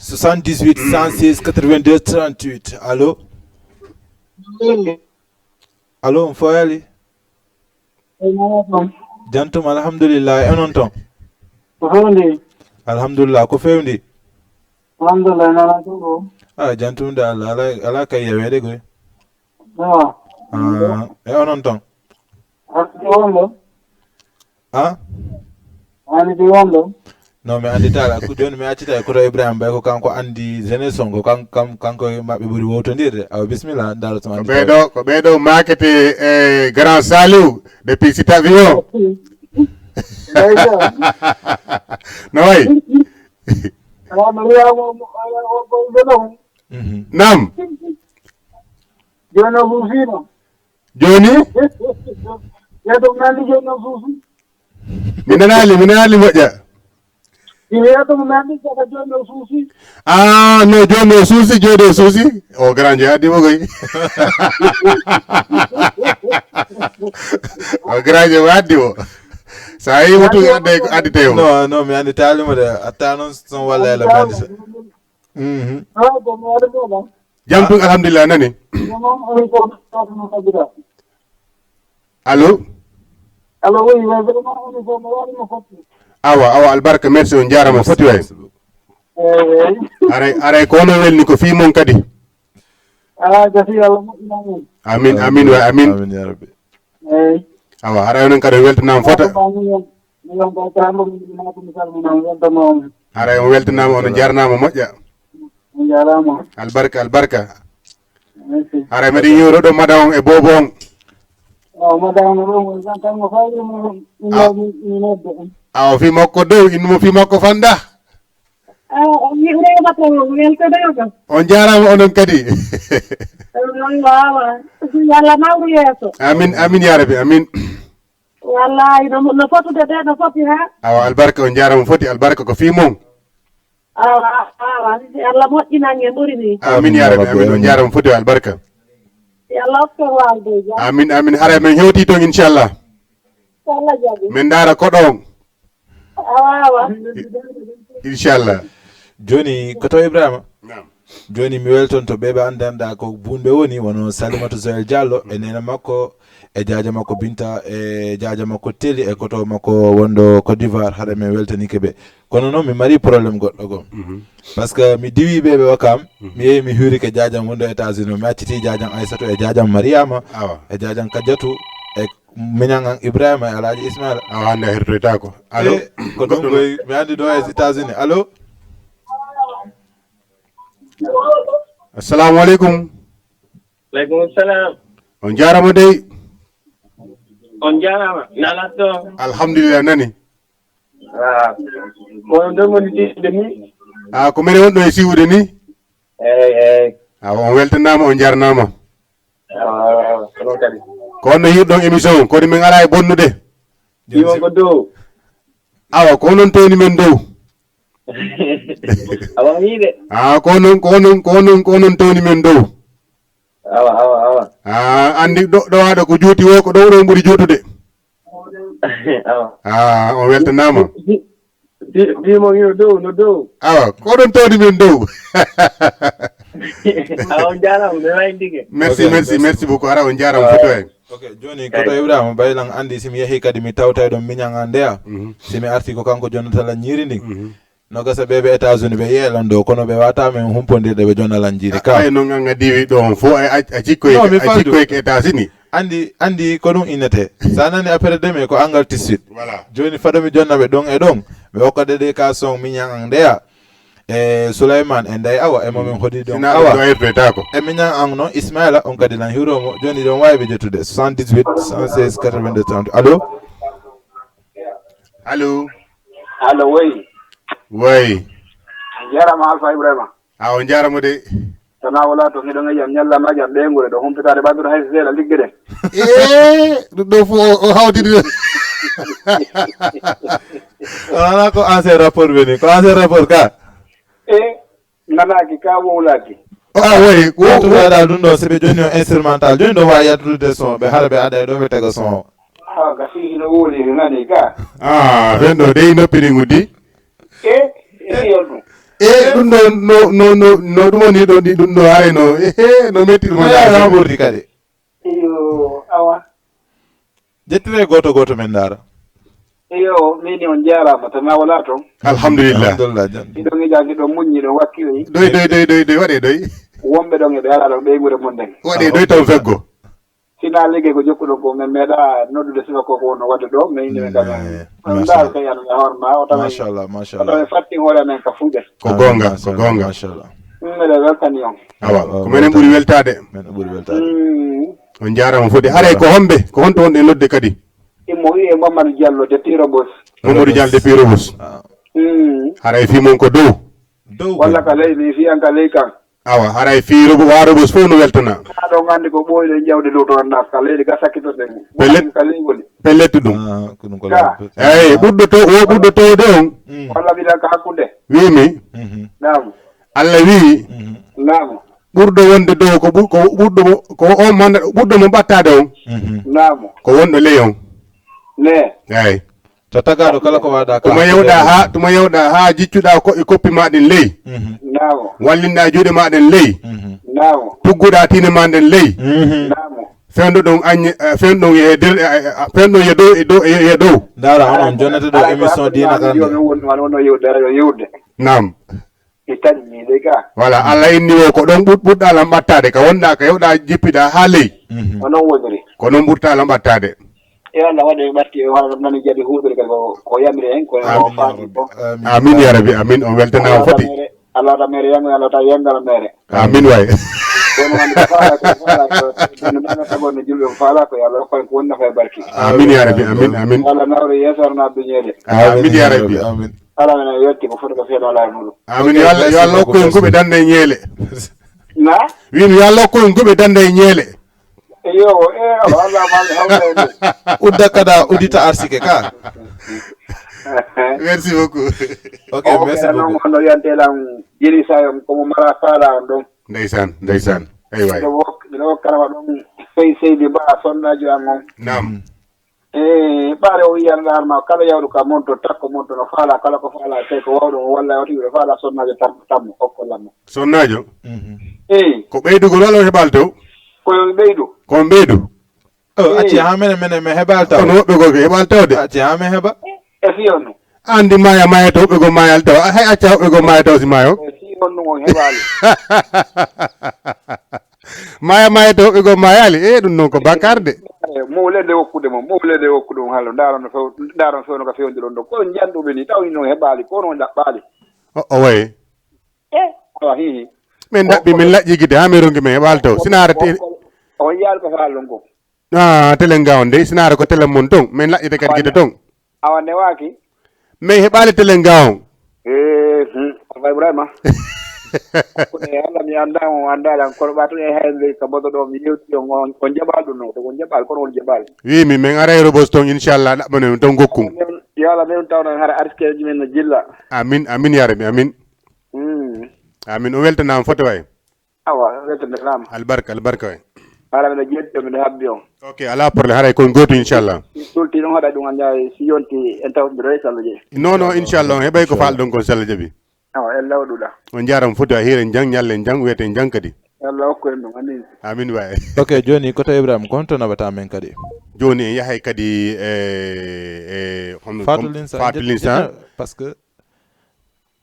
Soixante-dix-huit cent seize quatre-vingt-deux trente-huit. Allo? Allo, on foyali? Jantum, alhamdulillah. E onon ton? Ko fewndi? Alhamdulillah, ko fewndi? Alhamdulillah, nana ɗum ɗo. Ah, jantum de Allah, ala, ala kay yaweede koy. Ewa. Ah, e onon ton? Arti wonɗo. Ah? Ani di wonɗo. Non, mi annditaala. Ko jooni mi accita e koto Ibrahima Bay, ko kanko anndi jeunesse on, ko kan-, kam-, kanko e maɓɓe ɓuri wowtondirde. Awa, bismillah, ndaara so ko anndi ɓeeɗo, ko ɓeeɗo maakete e Grand Saliou, depuis Cité Avion. Ndeysaan. No wayi? Awa, mi wiya mo, mo, mo, mo, mo, mo, mo. Mhm. Naam. Jooni o suusiino. Jooni? Yeeso mi nandi jooni o suusi. Mi nanaali, mi nanaali moƴƴa. Yeeso mi nandi saka jooni o suusi. Ah, no jooni o suusi, jooni o suusi. O grand je addi mo koy. O grand je addi mo. Sa yi mo tun adde ko addi tewo. No, no, mi anndi taali mo de. Atta non son walla ela bandi sa. Mhm. Ah, bon, mi waɗa mo ba. Jam tun, alhamdulillah, nani? Vraiment, on est content de nous. Allô? Allô, oui, mais vraiment, on est content de nous. Awa, awa, albarka, merci, on jaarama, foti way. Eh, eh. Aray, aray, ko onon welni ko fii mon kadi. Ah, gasi, Allah moƴƴina on. Amin, amin, way, amin. Amin, ya Rabbi. Eh. Awa, aray onon kadi weltanaama fota. Amin, amin. Miɗen ko Ibrahima Boubacar Mamadou Sall, mi naan weltama on. Haray on weltanaama, on njaarnaama moƴƴa. On njaaraama. Albarka, albarka. Merci. Haray meɗen yuuro ɗo mada on e boobo on. O mada on ɗo, mo tan mo fayri mo, Ah. mi, mi, mi nodda on. Awa fii makko dow, innu mo fii makko fanda. Ah, o mi Ibrahima ko weltanaama. On njaaraama onon kadi. Wawa. Yalla nawru yeeso. Amin, amin ya Rabbi, amin. Wallahi, no, no fotude de, no foti ha. Awa, albarka, on njaarama foti, albarka ko fii mon. Awa, awa, Allah moƴƴinan en ɓuri ni. Amin, ya Rabbi, amin, on njaarama foti, albarka. Yo Allah okku en waalde jam. Amin, amin, haray men hewti ton, inchallah. So Allah jaɓi. Men ndaara koɗo on. Awa, awa. Inchallah. Jooni, ko to Ibrahima? Naam. Jooni mi weltonto ɓe ɓe anndanɗaa ko buunɓe woni, wano Salimata Joel Diallo e neene makko, e jaaja makko Binta, e jaaja makko Teli, e koto makko wonɗo Côte d'Ivoire, haɗa men weltanike ɓe. Kono noon mi mari problème goɗɗo goo. Mhm. Parce que mi diwi ɓe ɓe Wakam, Mhm. mi yehi mi hiwrike jaajam wonɗo États-Unis, mi accitii jaajam Aysatu e jaajam Mariama, Awa. e jaajam Kajatu, e miñan an Ibrahima e Alhaji Ismaila. Awa, hannde a hertoytaako. Allo? Eh, ko ɗum koy, mi anndi ɗo e États-Unis. Allo? Assalamu aleykum. Aleykum salam. On njaarama dey. On njaarama. Nala to. Alhamdulillah, nani. Ah. Ko on ɗon woni siwde ni? Ah, ko mene wonɗo e siwde ni? Eey, eey. Ah, on weltanaama, on njaarnaama. Ah, ko ɗon kadi. Ko on no yi'uɗon émission on, kono min alaa e bonnude. Ɗiwon ko dow. Awa, ko onon towni men dow. Awa, hiide. Ah, ko onon, ko onon, ko onon, ko onon towni men dow. Awa, awa, awa. Ah, anndi ɗo, ɗo aɗa ko juuti wo, ko ɗo ɗo ɓuri juutude. Awa. Ah, on weltanaama. Di, di, di mo ngiro dow, no dow. Awa, ko oɗon towni men dow. Awa, on jaaraama, mi wayndike. Merci, Ok, merci, merci. merci beaucoup. Hara on jaaraama, Awa. foto en. Ok, jooni, koto Ibrahima, baylan anndi si mi yehii kadi mi tawtay ɗon miñan an ndeya. Mhm. Si mi arti ko kanko jonnata lan ñiiri ndin. Mhm. No gasa ɓe ɓe États-Unis ɓe yeelan ɗo, kono ɓe wata men humpondirde ɓe jonna lan jiiri ka. Ay, non an a diwi ɗo on fof, a, a, a cikkoy, Non, mi a fawi ɗum. cikkoy ko États-Unis. Anndi, anndi ko ɗum innete. Sa nani après demain ko Angal tissuit. Voilà. Jooni fado mi jonna ɓe ɗon e ɗon. Mi hokka de ka son miñan an ndeya. E Souleymane e Ndeye Awa, e momin hodi ɗon Sina Awa. ɗo hertoytaako. E miñan an non Ismaila, on kadi lan hiwro mo. Jooni ɗon wawi ɓe jettude. Soixante-dix-huit, cent seize, quatre-vingt-deux, trente. Allô? Allô? Allô, woy. Woy. Jarama Alpha Ibrahima. A, on jarama de. Tana wala to hiɗo ngayam ñalla ma jam ɓeynguure ɗo humpitaade ɓadduɗo hay seeɗa ligge ɗe. Eh, ɗum ɗo fof o, o hawtidi ɗo. Wala ko ancien rapport woni, ko ancien rapport ka. Eh, nanaaki ka wowlaaki. Ah, oui, ko, Ko ko. Waɗa ɗum ɗo, si ɓe jonni on instrumental, jonni ɗo wawi yaltude son, ɓe hara ɓe aɗa e ɗo ɓe tega son o. Ah, gasi hino wowli, mi nani ka. Ah, ɓen ɗo dey noppi ɗi nguddi. E, e, yolɗum. E, ɗum ɗo, no, no, no, no ɗum woni ɗo, ɗi, ɗum ɗo, hay no, ehe, no metti ɗum. Ala ɓurdi kadi. Iyo, awa. Jettire gooto gooto men ndaara. Iyo, min on jaaraama, to na wala toon. Alhamdulillah. Alhamdulillah, jan. Hiɗon ijaaki, ɗon muññi, ɗon wakkiloyi. Ɗoy, ɗoy, ɗoy, ɗoy, ɗoy, waɗee ɗoy. Wonɓe ɗon e ɓe alaa ɗon ɓeygure mon nden. Waɗee ɗoy toon feggo. Sina liggey ko jokkuɗon ko, men meeɗa noddude sila ko ko wonno waɗde ɗo, men inde men kam. Eh, On ndaar kay ano e hoore ma, o tawi, Machallah, o tawi machallah. Fattin hoore amen ka fuuɓe. Ko goonga, ko goonga. Machallah. Mbeɗa weltani on. Awa, ko menen ɓuri weltaade. Men ɓuri weltaade. Mm. On jaaraama foti. Haray ko homɓe, ko honto wonɗe nodde kadi? Imo wiyee Mamadou Diallo de Pirobos. Mamadou Diallo de Pirobos. Ah. Mm. Haray fii mon ko dow. Dow walla ka ley, mi fii an ka ley kan. Awa, haray fii Robo-, waa Robos fof no weltana. Haa ɗon anndi ko ɓooyɗen jawdi lotoranɗaa ka leydi ga sakkitoɗen. Pellet. Ka ley woni. Pellet ɗum. Ah, ko ɗum ko Ga. Lawol pe-, Eey, ah. Ɓurɗo to-, o ɓurɗo towde on. Mm. Walla mbiɗa ka hakkunde. Wiimi. Mhm. Naam. Allah wii. Mhm. Naam. Ɓurɗo wonde dow ko ɓur-, ko ɓurɗo mo, ko on man, ɓurɗo mo ɓattaade on. Mhm. Naam. Ko wonɗo ley on. Ne. Eey. To tagaaɗo kala ko waaɗa ka tuma yewɗa haa, tuma yewɗa haa jiccuɗa ko e koppi ma ɗin ley. Mhm. Naam. Wallinɗa juuɗe ma ɗen ley. Mhm. Naam. Tugguɗa tiine ma nden ley. Mhm. Naam. Fewndo ɗon aññe, eh, fewndo ɗon e der, eh, eh, fewndo ɗon e dow, e dow, e, e dow. Ndaara, on, on jonnata ɗo émission diina kan de. Won, won, won yewde, yewde. Naam. Mi taƴi mi de ka. Voilà, Allah inni o ko ɗon ɓut-, ɓurɗa lan ɓattaade, ka wonɗa, ka yewɗa jippiɗa haa ley. Mhm. Ko non woniri. Ko non ɓurta lan ɓattaade. E Allah waɗe ɓatti, e wala nani jaɓi huuɓere ka ko, ko yamiri en, ko Amin ya faati Rabbi, ko. Amin. Amin ya Rabbi, amin. On weltanaama foti. Allah ta mere, Allah ta mere yango, Allah ta yangala mere. Amin waay. Kono wonde ko faala ko, faala ko, kono nana tago no julɓe ko faala ko, yo Allah hokku en ko woni nafa e barki. Amin ya Rabbi, amin, amin. Allah nawre yeesoro na duñeede. Amin ya Rabbi. Amin. Ala men a yetti ko foti ko seeɗa ala e muɗum. Amin. Yo Allah, yo Allah hokku en ko ɓe danda e ñeele. Na? Wiimi yo Allah hokku en ko ɓe danda e ñeele. Yo, e, Allah ma hawta e ɗum. Udda kada, udita arsike ka. Merci beaucoup. Ok, merci beaucoup. Hono yante lan jiri sayon ko mo mara sala on ɗon. Ndeysaan, ndeysaan. Ay waay. Ɗo wok-, ɗo karama ɗon sey seydi ba sonnajo an on. Naam. E, ɓaare o wiyan laarma kala yawɗo ka monto, takko monto no faala, kala ko faala, tawi ko wawɗo o walla o tiwi faala sonnaajo tam-, tammo, okko lammo. Sonnaajo? Mhm. Eyi. Ko ɓeydugol walla o heɓaali taw? Ko yo ɓeydu. Ko on ɓeydu? O acci haa mene, mene, mi heɓaali taw. Kono woɓɓe goo ko heɓaali tawde. Acci haa mi heɓa. E fiyon no? Anndi maaya, maaya to woɓɓe goo maayaali taw. Hay acca woɓɓe goo maaya taw si maayo. E fiyon no on heɓaali. Maaya, maaya to woɓɓe goo maayaali. E ɗum noon ko bakkaar de. Mawlede wokkude mo, mawlede wokkude mo haala. Ndaaron no few-, ndaaron fewno ka fewndiron ɗo. Ko on njanɗuɓe ni, taw ni noon heɓaali, ko noon ɗaɓɓaali. O, o wayi. E, awa, hi, hi. Min daɓɓi, min laƴƴi gite, haa min ronki min heɓaali taw. Sinaara te- On yaali ko faalon ko. Ah, telen ga on dey, sinaara ko telen mon ton. Min laƴƴete kadi gite ton. Awa newaaki. Min heɓaali telen ga on. Eh, hmm. Papa Ibrahima. Ko ne Allah mi anndaa on, anndaa lan, kono ɓa tun e hay ley ka boto ɗo, mi yewti on, on, on jaɓaali ɗum no, to on jaɓaali, kono on jaɓaali. Wi mi, min aray Rebos ton, inchallah, ɗaɓɓanen ton gokkun. Yo Allah min tawnan hara arsikeeji men no jilla. Amin, amin, ya Rabbi, amin. Mm. Amin, o weltanaama foti way. Awa, weltaniraama. Albarka, albarka way. Haala mbiɗa jeetti on, mbiɗa habbi on. Ok, alaa problème, haray ko gooto, inchallah. Mi sulti ɗum, haɗa ɗum, anndaa si yonti en tawtidoro e Sallah jeyi. Non, non, inchallah, on heɓay ko faalɗon kon Sallah jaɓi. Awa, en lawɗuɗa. On njaaraama foti, a hiiren jam, ñallen jam, wiyeten jam kadi. Yo Allah hokku en ɗum, amin. Amin waay. Ok, jooni ko to Ibrahima, ko honto naɓata men kadi? Jooni en yahay kadi e, e, hono Fatou Linsa, Fatou Linsa. Parce que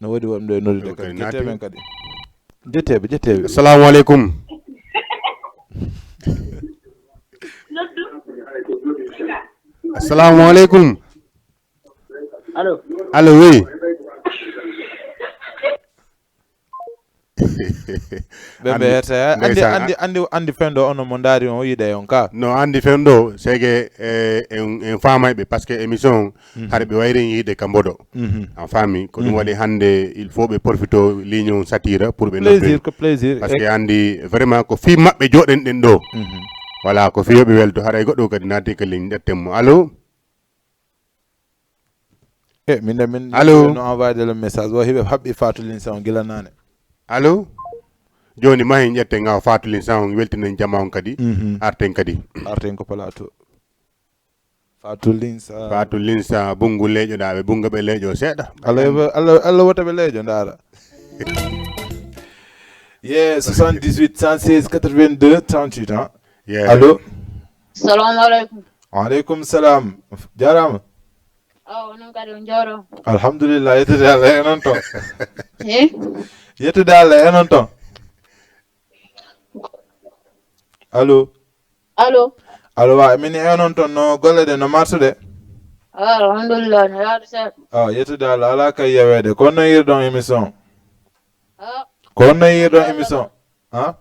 no woodi wonɓe noddude kadi. Ƴettee ɓen kadi. Ƴettee ɓe, ƴettee ɓe. Assalamu aleykum. Assalamu aleykum. Allo. Allo, oui. Ɓe mbeeta, andi, andi, andi, andi fendo ono mo ndaari on yiɗa on ka. No andi fendo, c'est que, eh, en, en faamay ɓe, parce que émission on, mhm, hara ɓe wayri en yiide ka mboɗo. Mhm. A faami, ko ɗum, mhm, waɗi hannde, il faut ɓe profito ligne on satira pour ɓe noddee. Plaisir, ko plaisir. Parce que andi vraiment ko fii maɓɓe jooɗen ɗen ɗo. Mhm. Voilà, ko fii yo ɓe welto, haray goɗɗo kadi naati ka ligne, ƴetten mo. Allo? E, min de min, allo? No envoyé de le message, wo hiɓe haɓɓi Fatou Linsa on gila naane. Allo? Jooni ma hen ƴetten haa Fatou Linsa on weltinen jama on kadi. Mhm. Arten kadi. Arten ko plateau. Fatou Linsa. Fatou Linsa, bungu leeƴo ɗa, ɓe bunga ɓe leeƴo seeɗa. Allah yoɓe, Allah, Allah wota ɓe leeƴo, ndaara. Yeah, soixante-dix-huit, cent seize, quatre-vingt-deux, trente-huit, hein? Yeah. Allo? Salamu aleykum. Wa aleykum salam. Jaaraama. Awa, onon kadi on njooɗo. Alhamdulillah, yettude Allah e non ton. Eh? Yettude Allah e non ton. Allo? Allo? Allo, wa, min e non ton no golle de no marsude? Ah, alhamdulillah, no yaadu seeɗa. Ah, yettude Allah, ala kay yaweede. Ko no yirɗon émission? Ah. Ko no yirɗon émission? Ha?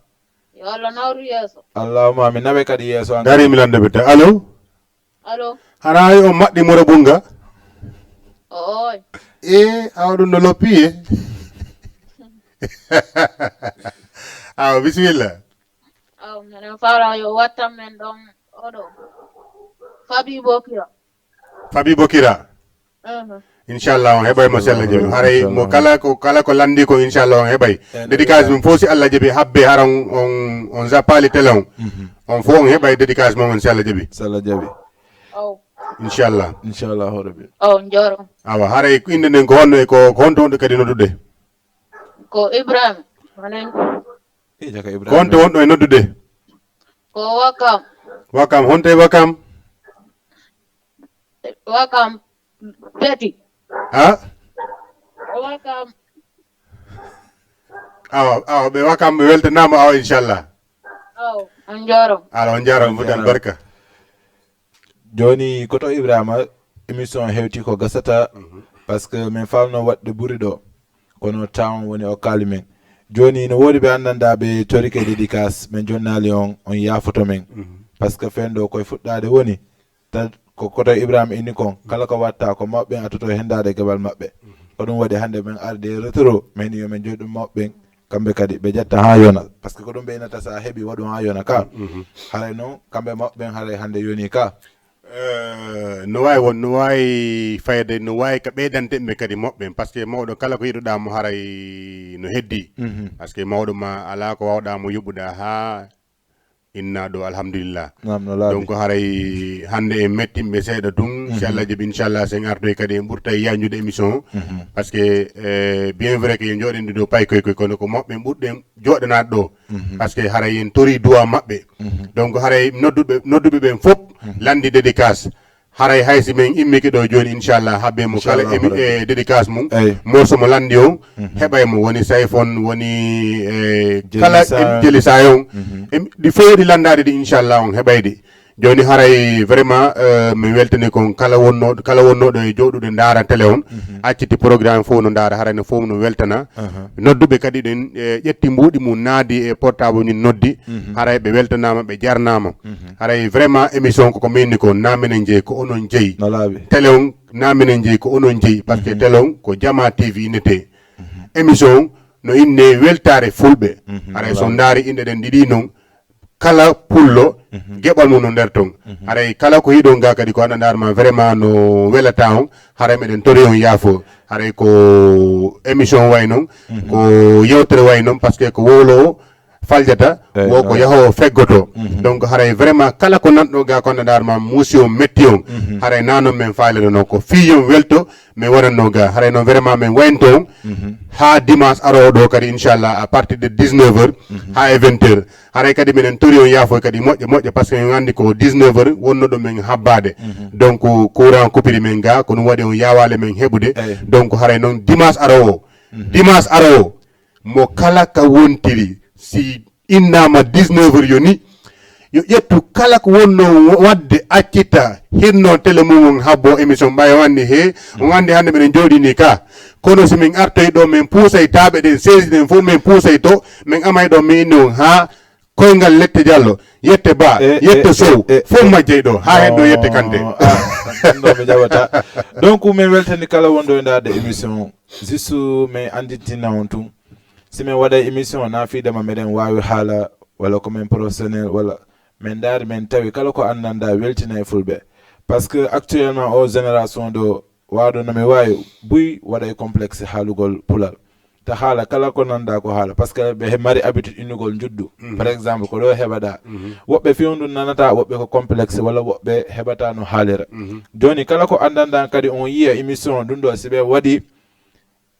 Yo Allah nawru yeeso. Allahumma amin. Nawe kadi yeeso an. Dari mi lande bete. Allo? Allo? Hara ay on maɗɗi mura bunga? Ooy. E, awa ɗum no loppi e. Awa, bismillah. Aw, minen fala yo wattan men ɗon oɗo. Fabi Bokira. Fabi Bokira. Mhm. Inchallah, on heɓay mo sella jaɓi. Haray mo kala ko, kala ko landi ko, inchallah, on heɓay. Eh, dédicace mum fof, si Allah jaɓi, habbe hara on, on, on zappali télé on. Mhm. On fof on heɓay dédicace mum on, si Allah jaɓi. Si Allah jaɓi. Aw. Inchallah. Inchallah, hoɗo ɓe. Aw, njoro. Awa, haray ko innde nden ko honno e ko, ko honto wonɗo kadi noddude? Ko Ibrahima. Manen. Eh, jaka Ibrahima. Ko honto wonɗo e noddude? Ko Wakam. Wakam, honto e Wakam? Wakam Peti. Ha? Wakam. Awa, awa, ɓe Wakam ɓe weltanaama awa, inchallah. Aw, on njoro. Ala, on njoro, on fuɗɗan barka. Jooni, ko to Ibrahima, émission hewti ko gasata, mhm, parce que min falno waɗde ɓuri ɗo, kono temps woni o kaali men. Jooni, no woodi ɓe anndanɗaa ɓe torike dédicace, min jonnaali on, on yaafoto men. Mhm. Parce que fen ɗo koye fuɗɗaade woni, ta-, ko koto Ibrahima inni kon, kala ko watta ko mawɓe ɓen attoto henndaade geɓal maɓɓe. Mhm. Ko ɗum waɗi hannde men arde retour, men yo men jooɗi ɗum mawɓe ɓen, kamɓe kadi ɓe ƴetta haa yona. Parce que ko ɗum ɓe innata, so a heɓi, waɗu haa yona ka. Mhm. Haray noon, kamɓe mawɓe ɓen haray hannde yoni ka. Eh, no waawi won, no waawi fayde, no waawi ka ɓeydante ɓe kadi mawɓe ɓen. Parce que mawɗo kala ko yiɗuɗaa mo haray no heddi. Mhm. Parce que mawɗo ma alaa ko waawɗaa mo yoɓude haa inna ɗo, alhamdulillah. Naam, no laaɓi. Donc, haray hannde en mettimɓe seeɗa tun. Si, mhm, Allah jaɓi, inchallah, sen artoy kadi en ɓurtay yañude émission o. Mhm. Parce que, eh, bien vrai que yo jooɗen ɗo pay koy koy, kono ko mawɓe ɓen ɓurɗen jooɗanaade ɗo. Mhm. Parce que haray en tori duwa maɓɓe. Mhm. Donc, haray nodduɓe, nodduɓe ɓen fof, mhm, landi dédicace. Haray hay si men immike ɗo jooni, inchallah, habbe mo kala, inchallah, émi-, rabbi, e dédicace mum. Eyi. Morceau mo landi on, mhm, heɓay mo, woni Sayfon, woni, eh, Jeli kala Sa-, em-, Jeli Sayon. Mhm. Em-, ɗi fof ɗi landaade ɗi, inchallah, on heɓay ɗi. Jooni haray vraiment, eh, mi weltani kon kala wonnooɗo, kala wonnooɗo e jooɗude ndaara télé on, mhm, acciti programme fof no ndaara, haray no fof no weltana. Aha. Nodduɓe kadi ɗen, eh, ƴetti mbuuɗi mum, naadi e portable ni noddi. Mhm. Haray ɓe weltanaama, ɓe jarnaama. Mhm. Haray vraiment émission koko min ni ko, na minen jeyi, ko onon jeyi. No laaɓi. Télé on, na minen jeyi, ko onon jeyi. Parce que, mhm, télé on ko Jama T V innetee. Mhm. Émission on no innee Weltaare Fulɓe. Mhm. Haray so, no laaɓi, ndaari inɗe ɗen ɗiɗi noon, kala pullo, mhm, geɓal mum no nder ton. Mhm. Haray kala ko yiɗon ga kadi ko anndanɗaa ma vraiment no welata on, haray meɗen tori on yaafo. Haray ko émission way noon, mhm, ko yewtere way noon, parce que ko wowlowo faljata, eyi, wo ko, eyi, yahoowo feggoto. Mhm. Donc haray vraiment kala ko nanɗo ga ko anndanɗaa ma muusi on, metti on, mhm, haray na noon men faalirano, ko fii yo on welto, min waɗatnoo ga. Haray noon vraiment min waynto on, mhm, haa dimanche aroowo ɗo kadi, inchallah, à partir de dix-neuf heures, mhm, haa e vingt heures. Haray kadi minen tori on yaafo kadi moƴƴa moƴƴa, parce que min anndi ko dix-neuf heures wonno ɗo min habbaade. Mhm. Donc courant coupiri min ga, ko ɗum waɗi on yaawaali min heɓude. Eyi. Donc haray noon dimanche aroowo, mhm, dimanche aroowo, mo kala ka wontiri, si innaama dix-neuf heures yoni, yo ƴettu kala ko wonnoo waɗde, accita, hirno télé mum on, habbo émission. Ɓay o anndi he, on anndi hannde meɗen jooɗii nii ka. Kono si min artoy ɗo, min puusay taaɓe ɗen, seesi ɗen fof min puusay to, min amay ɗo, min inni on haa Koyngal Lette Diallo, Yette Ba, e, Yette, e, Sow, e, e, fof majjay ɗo, haa heddo Yette Kante. Ah, ɗum ɗo mi jaɓata. Donc, min weltani kala wonɗo e ndaarde émission. Juste, min anndintina on tun. Si min waɗay émission, na fiidama meɗen waawi haala, walla ko min professionnel, walla min ndaari, min tawi kala ko anndanɗaa weltina e Fulɓe. Parce que actuellement, o génération ɗo, waaɗo no mi waawi, buy waɗay complexe haalugol Pular. Ta haala kala ko nanɗaa ko haala, parce que ɓe he-, mari habitude innugol njuddu. Mhm. Par exemple, ko ɗo heɓaɗaa. Mhm. Woɓɓe fewndun nanata, woɓɓe ko complexe, walla woɓɓe heɓataa no haalira. Mhm. Jooni, kala ko anndanɗaa kadi on yiya émission ɗum ɗo, si ɓe waɗi,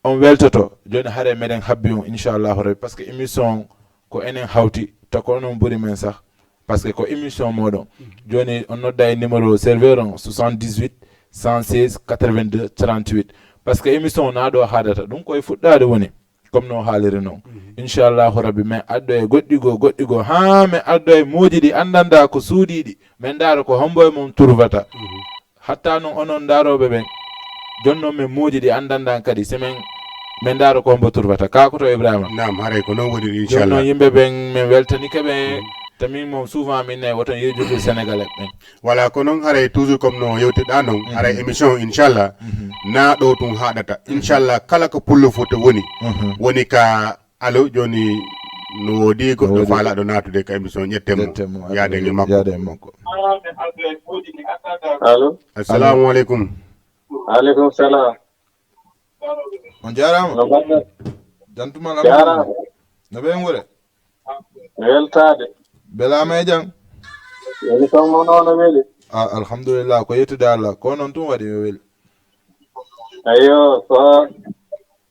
on weltoto. Jooni, hare meɗen habbi on, inchallahu rabbi, parce que émission on ko enen hawti, ta ko onon ɓuri men sah, parce que ko émission mooɗon. Mhm. Jooni, on nodda e numéro serveur on, soixante-dix-huit, Cent seize, quatre-vingt-deux, trente-huit. Parce que émission na ɗo haadata ɗum koye fuɗɗaade woni, comme no haaliri noon. Inchallahu rabbi, min addo e goɗɗi goo, goɗɗi goo, haa min addo e mooji ɗi anndanɗaa ko suuɗiiɗi. Min ndaara ko hombo e mon turvata. Hatta noon onon ndaarooɓe ɓen, jooni noon min mooji ɗi anndanɗaa kadi, si min, min ndaara ko hombo turvata. Kaa ko to Ibrahima? Naam, haray ko noon woni, jooni noon inchallah. Yimɓe ɓen, min weltanike ɓe. Te min moom, souvent, min nayi woton yeejude Sénégalais ɓen. Voilà, ko noon haray toujours comme no yewtirɗaa noon, haray émission, inchallah, na ɗo tun haɗata. Inchallah, kala ko pullo foti woni, woni ka, allo, jooni no woodi goɗɗo faalaaɗo naatude ka émission, ƴetten mo, ƴetten mo, yaade e makko. Yaade e makko. Allo? Assalamu aleykum. Aleykum salam. On jaaraama. No mbaɗɗon? Jantuma, jaaraama. No ɓe ngure? Weltaade. Belaama e jam? Woni toon mo noon no weli. Ah, alhamdulillah, ko yettude Allah. Ko noon tun waɗi mi weli. Eyyo, ko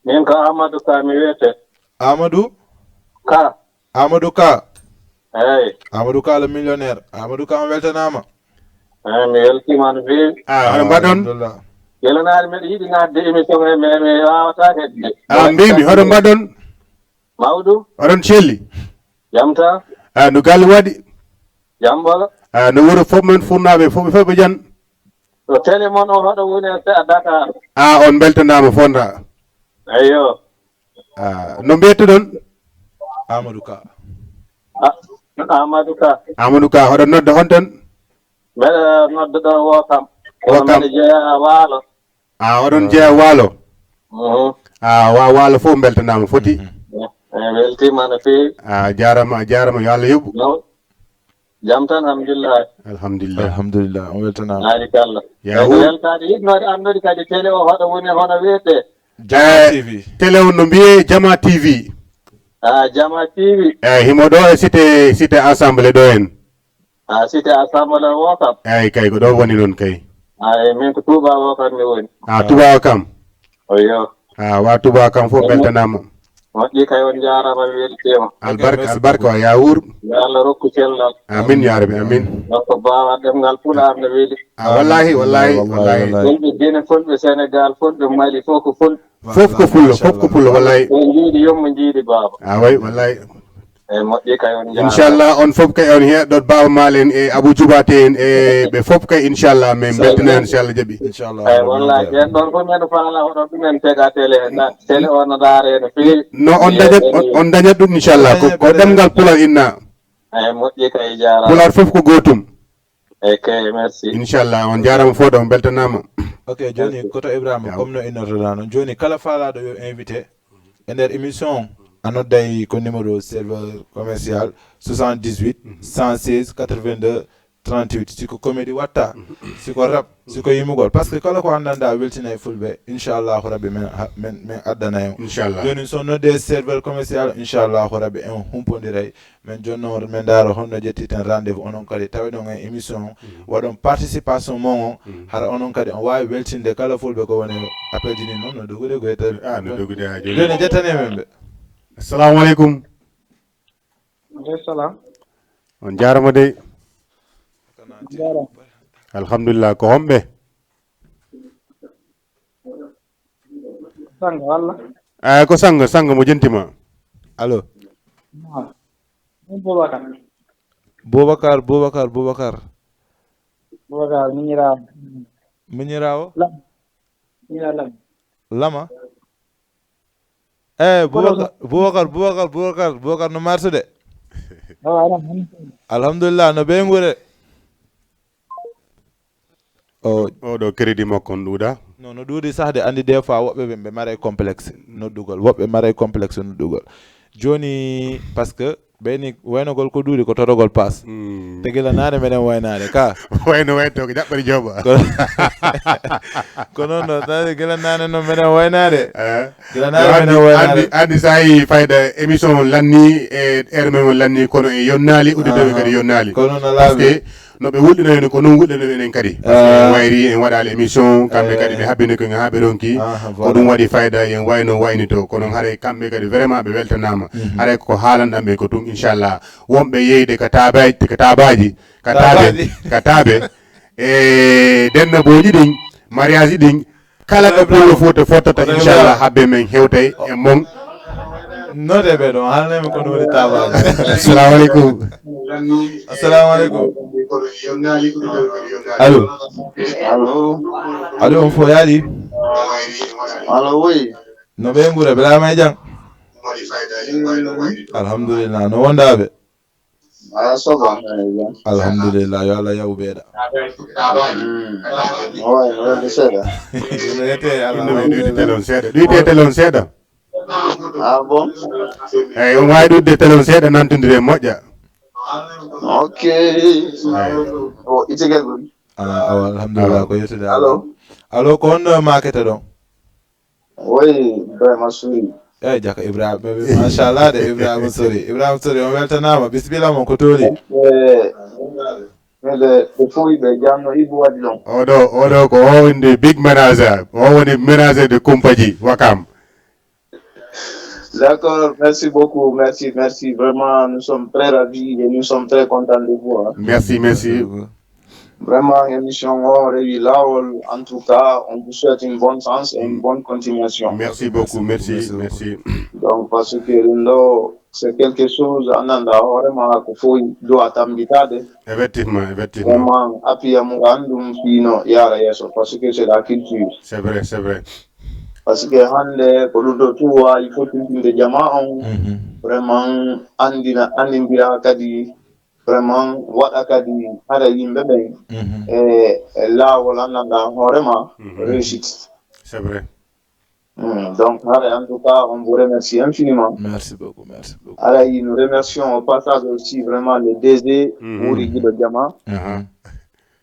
min ko Amadou Ka mi wiyete. Amadou? Ka. Amadou Ka. Eey. Amadou Ka le millionnaire. Amadou Ka, on weltanaama. Eey, mi weltiima no feewi. Ah, hono mbaɗon? Alhamdulillah. Gila naane mbeɗa yiɗi naatde émission he, mais mi waawataa heɓde. Ah, mbiimi, hono mbaɗon? Mawɗum. Oɗon celli? Jam tan. Ah, no galle waɗi? Jam wala? Ah, no wuro fof men furnaaɓe fof, fof ɓe jam? To télé mon o hoɗo woni e Dakar. Ah, on mbeltanaama fonda. Eyyo. Ah, no mbiyettoɗon? Amadou Ka. Ah, Amadou Ka. Amadou Ka, hoɗon nodda honton? Mbeɗa nodda ɗo Wokam. Wokam. Mbeɗa jeyaa Waalo. Ah, oɗon jeyaa Waalo? Mhm. Ah, wa Waalo fof mbeltanaama foti. Mhm. Eh, eh, weltiima no feewi. Ah, jaaraama, jaaraama, yo Allah yoɓu. No. Jam tan, alhamdulillah. Alhamdulillah. Alhamdulillah, on weltanaama. Baarikalla. Yaa, eyi, ko weltaade yiɗnoode anndude kadi télé o hoɗo woni, hono wiyetee? Jama, eh, T V. Télé o no mbiyee Jama T V. Ah, Jama T V. Eyi, himo ɗo e cité, cité Ensemble ɗo en. Ah, cité Ensemble o kam? Eyi, kay, ko ɗo woni noon kay. Ah, eyi, min ko Touba o kam mi woni. Ah, Touba o kam? Oyo. Ah, wa Touba kam fof mbeltanaama. Moƴƴi kay, on jaaraama, mi weltiima. Albarka, ok, merci, albarka beaucoup. O yaa wuur. Yo Allah rokku cellal. Amin, yaa Rabbi, amin. Rokku baawa ɗemngal Pulaar no weli. Ah, wallahi, wallahi, wallahi, wallahi. Fulɓe Gine, fulɓe Sénégal, fulɓe Mali, fof ko fulɓe. Fof ko fullo, fof ko fullo, wallahi. Yo njiiɗi, yomma njiiɗi, baaba. Ah, way, wallahi. Eyi, moƴƴi kay, on jaaraama. Inchallah, on fof kay, on heɗɗo Baaba Maal en e Abou Djoubate en e ɓe fof kay, inchallah, min mbeltina on, inchallah, jaɓi. Inchallah. Eyi, wallahi, ɓen ɗon fof mbeɗa faala, oɗon ɗumen tega télé, na-, télé o no ndaaree no feewi. No, on dañat, on, on dañat ɗum, inchallah. Ko, ko ɗemngal Pulaar inna. Eyi, moƴƴi kay, jaaraama. Pulaar fof ko gootum. Ok, merci. Inchallah, on jaaraama fooɗo, on mbeltanaama. Ok, jooni, merci. Koto Ibrahima, yaw, comme no innortoɗaa noon. Jooni, kala faalaaɗo yo invité e nder émission o, a nodday ko numéro serveur commercial, soixante-dix-huit, cent seize, quatre-vingt-deux, trente-huit. Si ko comédie watta, si ko rap, si ko yimugol. Parce que kala ko anndanɗaa weltina e fulɓe, inchallahu rabbi, min, ha, min, min addana en. Inchallah. Jooni, so nodde serveur commercial, inchallahu rabbi, en humpondiray. Min jooni noon, min ndaara honno ƴettiten rendez-vous onon kadi. Taweɗon e émission o, waɗon participation mon o, hara onon kadi on waawi weltinde kala fulɓe ko woni appel ji ɗin noon no dogude ko e tawi. Ah, no dogude haa jooni. Jooni, ƴettane men ɓe. Assalamu aleykum. Aleykum salam. On jaaraama dey. On jaaraama. Alhamdulillah, ko homɓe? Sanngo walla? Eh, ko sanngo, sanngo mo jentima. Allo. Ah. Ɗum Boubacar. Boubacar, Boubacar, Boubacar. Boubacar, miñiraawo. Miñiraawo? Lama. Miñiraawo Lama. Lama? Eh, Boubacar, Boubacar, Boubacar, Boubacar, Boubacar no marsude? Awa, awa. Alhamdulillah, no ɓe ngure? O oɗo crédit makko on ɗuuɗa? Non, no ɗuuɗi sahde, anndi des fois woɓɓe ɓe, ɓe maray complexe noddugol. Woɓɓe maray complexe noddugol. Jooni, parce que ɓeyni waynogol ko ɗuuɗi ko torogol paas. Hmm. Te gila naane meɗen waynaade ka. Wayno wayto ko jaɓɓere jooɓa. Ko, ko noon ɗo, tawde gila naane noon meɗen waynaade. Eh? Gila naane meɗen waynaade. Anndi, anndi, anndi so a yii fayda émission on lanni, e heure men on lanni, kono en yonnaali, auditeur ɓe kadi yonnaali. Ko noon alaa. Parce que no ɓe wuɗɗinoyno, ko noon wuɗɗinoyno enen kadi. Parce que en wayri, en waɗaali émission, kamɓe kadi ɓe habbini ko en haa ɓe ronki. Aha, ko ɗum waɗi fayda, en wayno waynito. Kono haray kamɓe kadi vraiment ɓe weltanaama. Mhm. Haray ko haalanɗan ɓe ko ɗum, inchallah. Wonɓe yeyde ka taabaaji, ka taabaaji, ka taabe, ka taabe. E denna booji ɗin, Mariage ɗin, kala ɗo pullo fota fottata, inchallah, habbe men hewtay e mon. Note ɓe ɗon, haalnay mi ko ɗum woni taabaaji. Assalamu aleykum. Assalamu aleykum. Allo. Allo. Allo, on fof yaaɗi? Allo, oui. No ɓe nguura, belama e jam? Alhamdulillah, no wondaɓe? Ah, ça va. Alhamdulillah, yo Allah yaw beeɗa. Mm. Ouais, ouais, c'est ça. No yete, Allah. Ɗuyte telon seeɗa, ɗuyte telon seeɗa. Ah bon? Eyi, on waawi ɗuyde telon seeɗa, nantondire moƴƴa. Ok. Eyi. O itigel ɗum. Ah, awa, alhamdulillah, ko yettude Allah. Allo? Allo, ko honno makete ɗon? Oui, Ibrahima Suri. Eyi, jaka Ibrahima, machallah de, Ibrahima Suri. Ibrahima Suri, on weltanaama. Bisimilla mon, ko tooli? Eh, mede, ɓe fof ɓe jamno Ibu waɗi ɗon. Oɗo, oɗo ko o woni big manager. O woni manager de Kumpaji, Wakam. D'accord, merci beaucoup, merci, merci. Vraiment, nous sommes très ravis et nous sommes très contents de vous, hein. Merci, merci. Vraiment, émission o rewi laawol. En tout cas, on vous souhaite une bonne chance et une bonne continuation. Merci beaucoup, merci, merci. Donc, parce que ɗum ɗo, c'est quelque chose, a nanda hoorema ko fof duwa tambitaade. Effectivement, effectivement. Vraiment, appuya mo an ɗum fino yaara yeeso, parce que c'est la culture. C'est vrai, c'est vrai. Parce que hannde ko ɗum ɗo tout waawi fottintinde jama on. Mhm. Vraiment, anndina, anndindira kadi, vraiment, waɗa kadi hara yimɓe ɓen, mhm, e, e laawol anndanɗaa hoore ma, mhm, réussite. C'est vrai. Mm, donc, hara, en tout cas, on vous remercie infiniment. Merci beaucoup, merci beaucoup. Hara, nous remercions au passage aussi vraiment le D G, mhm, Wuri Giɗo Jama. Aha.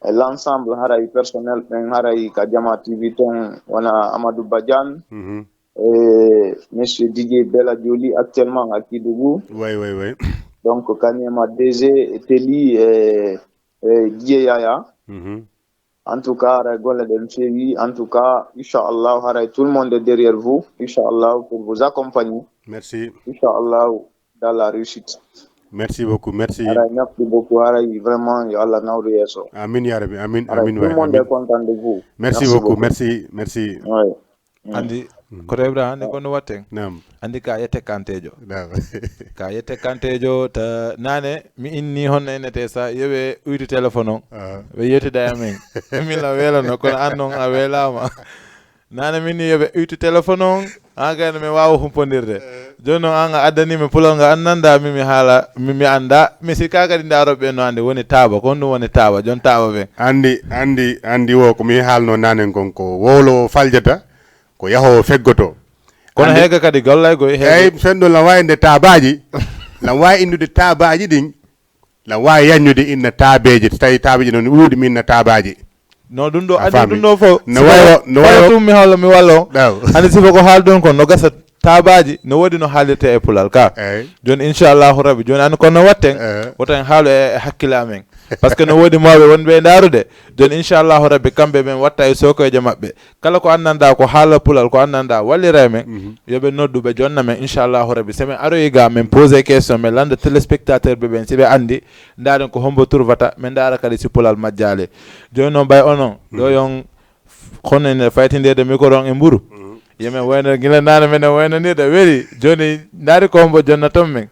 E l'ensemble, haray, personnel ɓen, haray, ka Jama T V ton, wona Amadou Badiane, mhm, e Monsieur Didier Bella Dioli, actuellement à Kédougou. Oui, oui, oui. Donc, kanema D G Teli e, e Didier Yaya. Mhm. En tout cas, haray, golle ɗen feewi. En tout cas, inchallah, haray, tout le monde est derrière vous, inchallah, pour vous accompagner. Merci. Inchallah, dans la réussite. Merci beaucoup, merci. Haray, merci beaucoup, haray, vraiment, yo Allah nawru yeeso. Amin, ya Rabbi, amin, haray, amin, tout le monde est content de vous. Merci beaucoup, merci, merci. Ouais. Mm. Andi, mm, koto Ibrahima, andi ko no watten? Naam. Andi ka yette kantejo. Naam. Ka yette kantejo, ta nane, mi inni honno innete sa, yo ɓe uytu téléphone on. Ah. Ɓe yewtida e amen. Min la welano, kono an non a welama. Nane min ni yo ɓe uytu téléphone on, ha gayno mi wawa humpondirde. Eh. Joni non an a addani mi pulal nga an nanda, mi, mi haala, mi, mi anda, mi sikka kadi ndaroɓe no ande woni taaba, ko honɗum woni taaba, jon taaba ɓen. Andi, andi, andi wo ko mi haalno nanen kon ko wowlo faljata, ko yahowo feggoto. Kono andi heega kadi gollay goy heega. Eyyi, sen ɗum lan wawi nde taabaaji, lan wawi inndude taabaaji ɗin, lan wawi yaññude inna taabeeje, so tawi taabeeji noon ɗuuɗi mi inna taabaaji. No ɗum ɗo, a andi faami? Ɗum ɗo fof, no wayo, no wayo. Tum mi haallo mi wallo. Ɗaw. Andi sifa ko haalɗon kon, no gasa taabaaji, no woodi no haalirte e pulal ka. Eyyi. Joni, inchallahu rabbi, joni an kono watten, eh, woto en haalo e, e hakkille amen. Par ce que no woodi mawɓe wonɓe e ndaarude. Joni, inchallahu rabbi, kamɓe ɓen watta e sokoyje maɓɓe. Kala ko anndanɗaa ko haala pulal, ko anndanɗaa wallira e men, mhm, yo ɓe noddu, ɓe jonna men, inchallahu rabbi. So men aroyi ga, men pose question, men landa téléspectateur ɓe ɓen, si ɓe anndi, ndaaren ko hombo turvata, men ndaara kadi si pulal majjaali. Joni noon, ɓay onon, ɗo, mhm, yon, kono ene faytindirde micro on e mburu. Mhm. Yo men wayno, gila naane men e waynondirde, weli. Joni, ndaari ko hombo jonnaton men.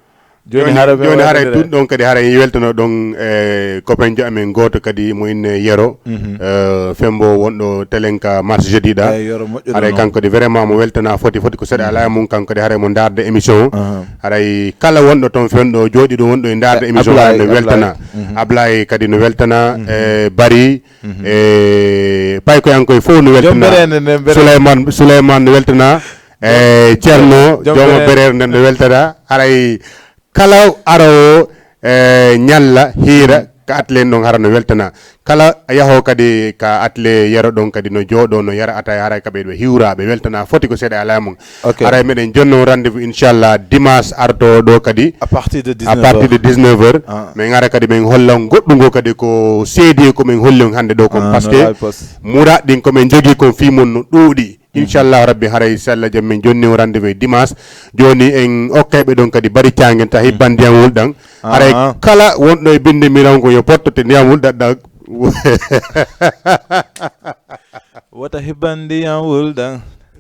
Joni, joni, hara ɓe joni, haray waɗande tun ɗon kadi, haray weltano ɗon, e copainjo amen gooto kadi mo inne Yero, mhm, eh, Fembo wonɗo Telenka Mars Jeudi ɗa. Eyi, Yero moƴƴuɗo. Haray noon. Kanko kadi vraiment mo weltana foti, foti ko seeɗa, mhm, alaa e mum, kanko kadi haray mo ndaarde émission. Aha. Haray kala wonɗo toon fenɗo, jooɗiiɗo wonɗo e ndaarde, eh, émission, Ablaye, haray no weltana. Ablaye. Mhm. Ablaye kadi no weltana, mhm, eh, Bari, mhm, eh, paykoyankoye fof no weltana. Joom bereende nde, bereende. Souleymane, Souleymane no weltana. Eh, Ceerno, joom jooma bereere. Bereere nden no weltata. Haray kala arowo, eh, ñalla hiira, mm, ka atelier ɗon hara no weltana. Kala yahowo kadi ka atelier Yero ɗon kadi no jooɗo, no yara ataya, haray ka ɓe ɗo hiwra, ɓe weltana foti ko seeɗa alaa e mum. Ok. Haray meɗen jonno rendez-vous inchallah dimanche arto ɗo kadi. À partir de dix-neuf heures. À partir de dix-neuf heures. Ah. Min ara kadi min holla on goɗɗum ngo kadi ko seedi ko min holli on hannde ɗo kon. Ah, parce que muraad ɗin ko min jogii kon fii mon no ɗuuɗi. Mhm. Inchallahu rabbi, haray, so Allah jaɓi, min jonni on rendez-vous e dimanche. Jooni en okkay ɓe ɗon kadi bari caangen ta hibban ndiyam wulɗam. Haray kala wonɗo e binde miran ko yo pottote ndiyam wulɗam ɗam. Wota hibban ndiyam wuldan.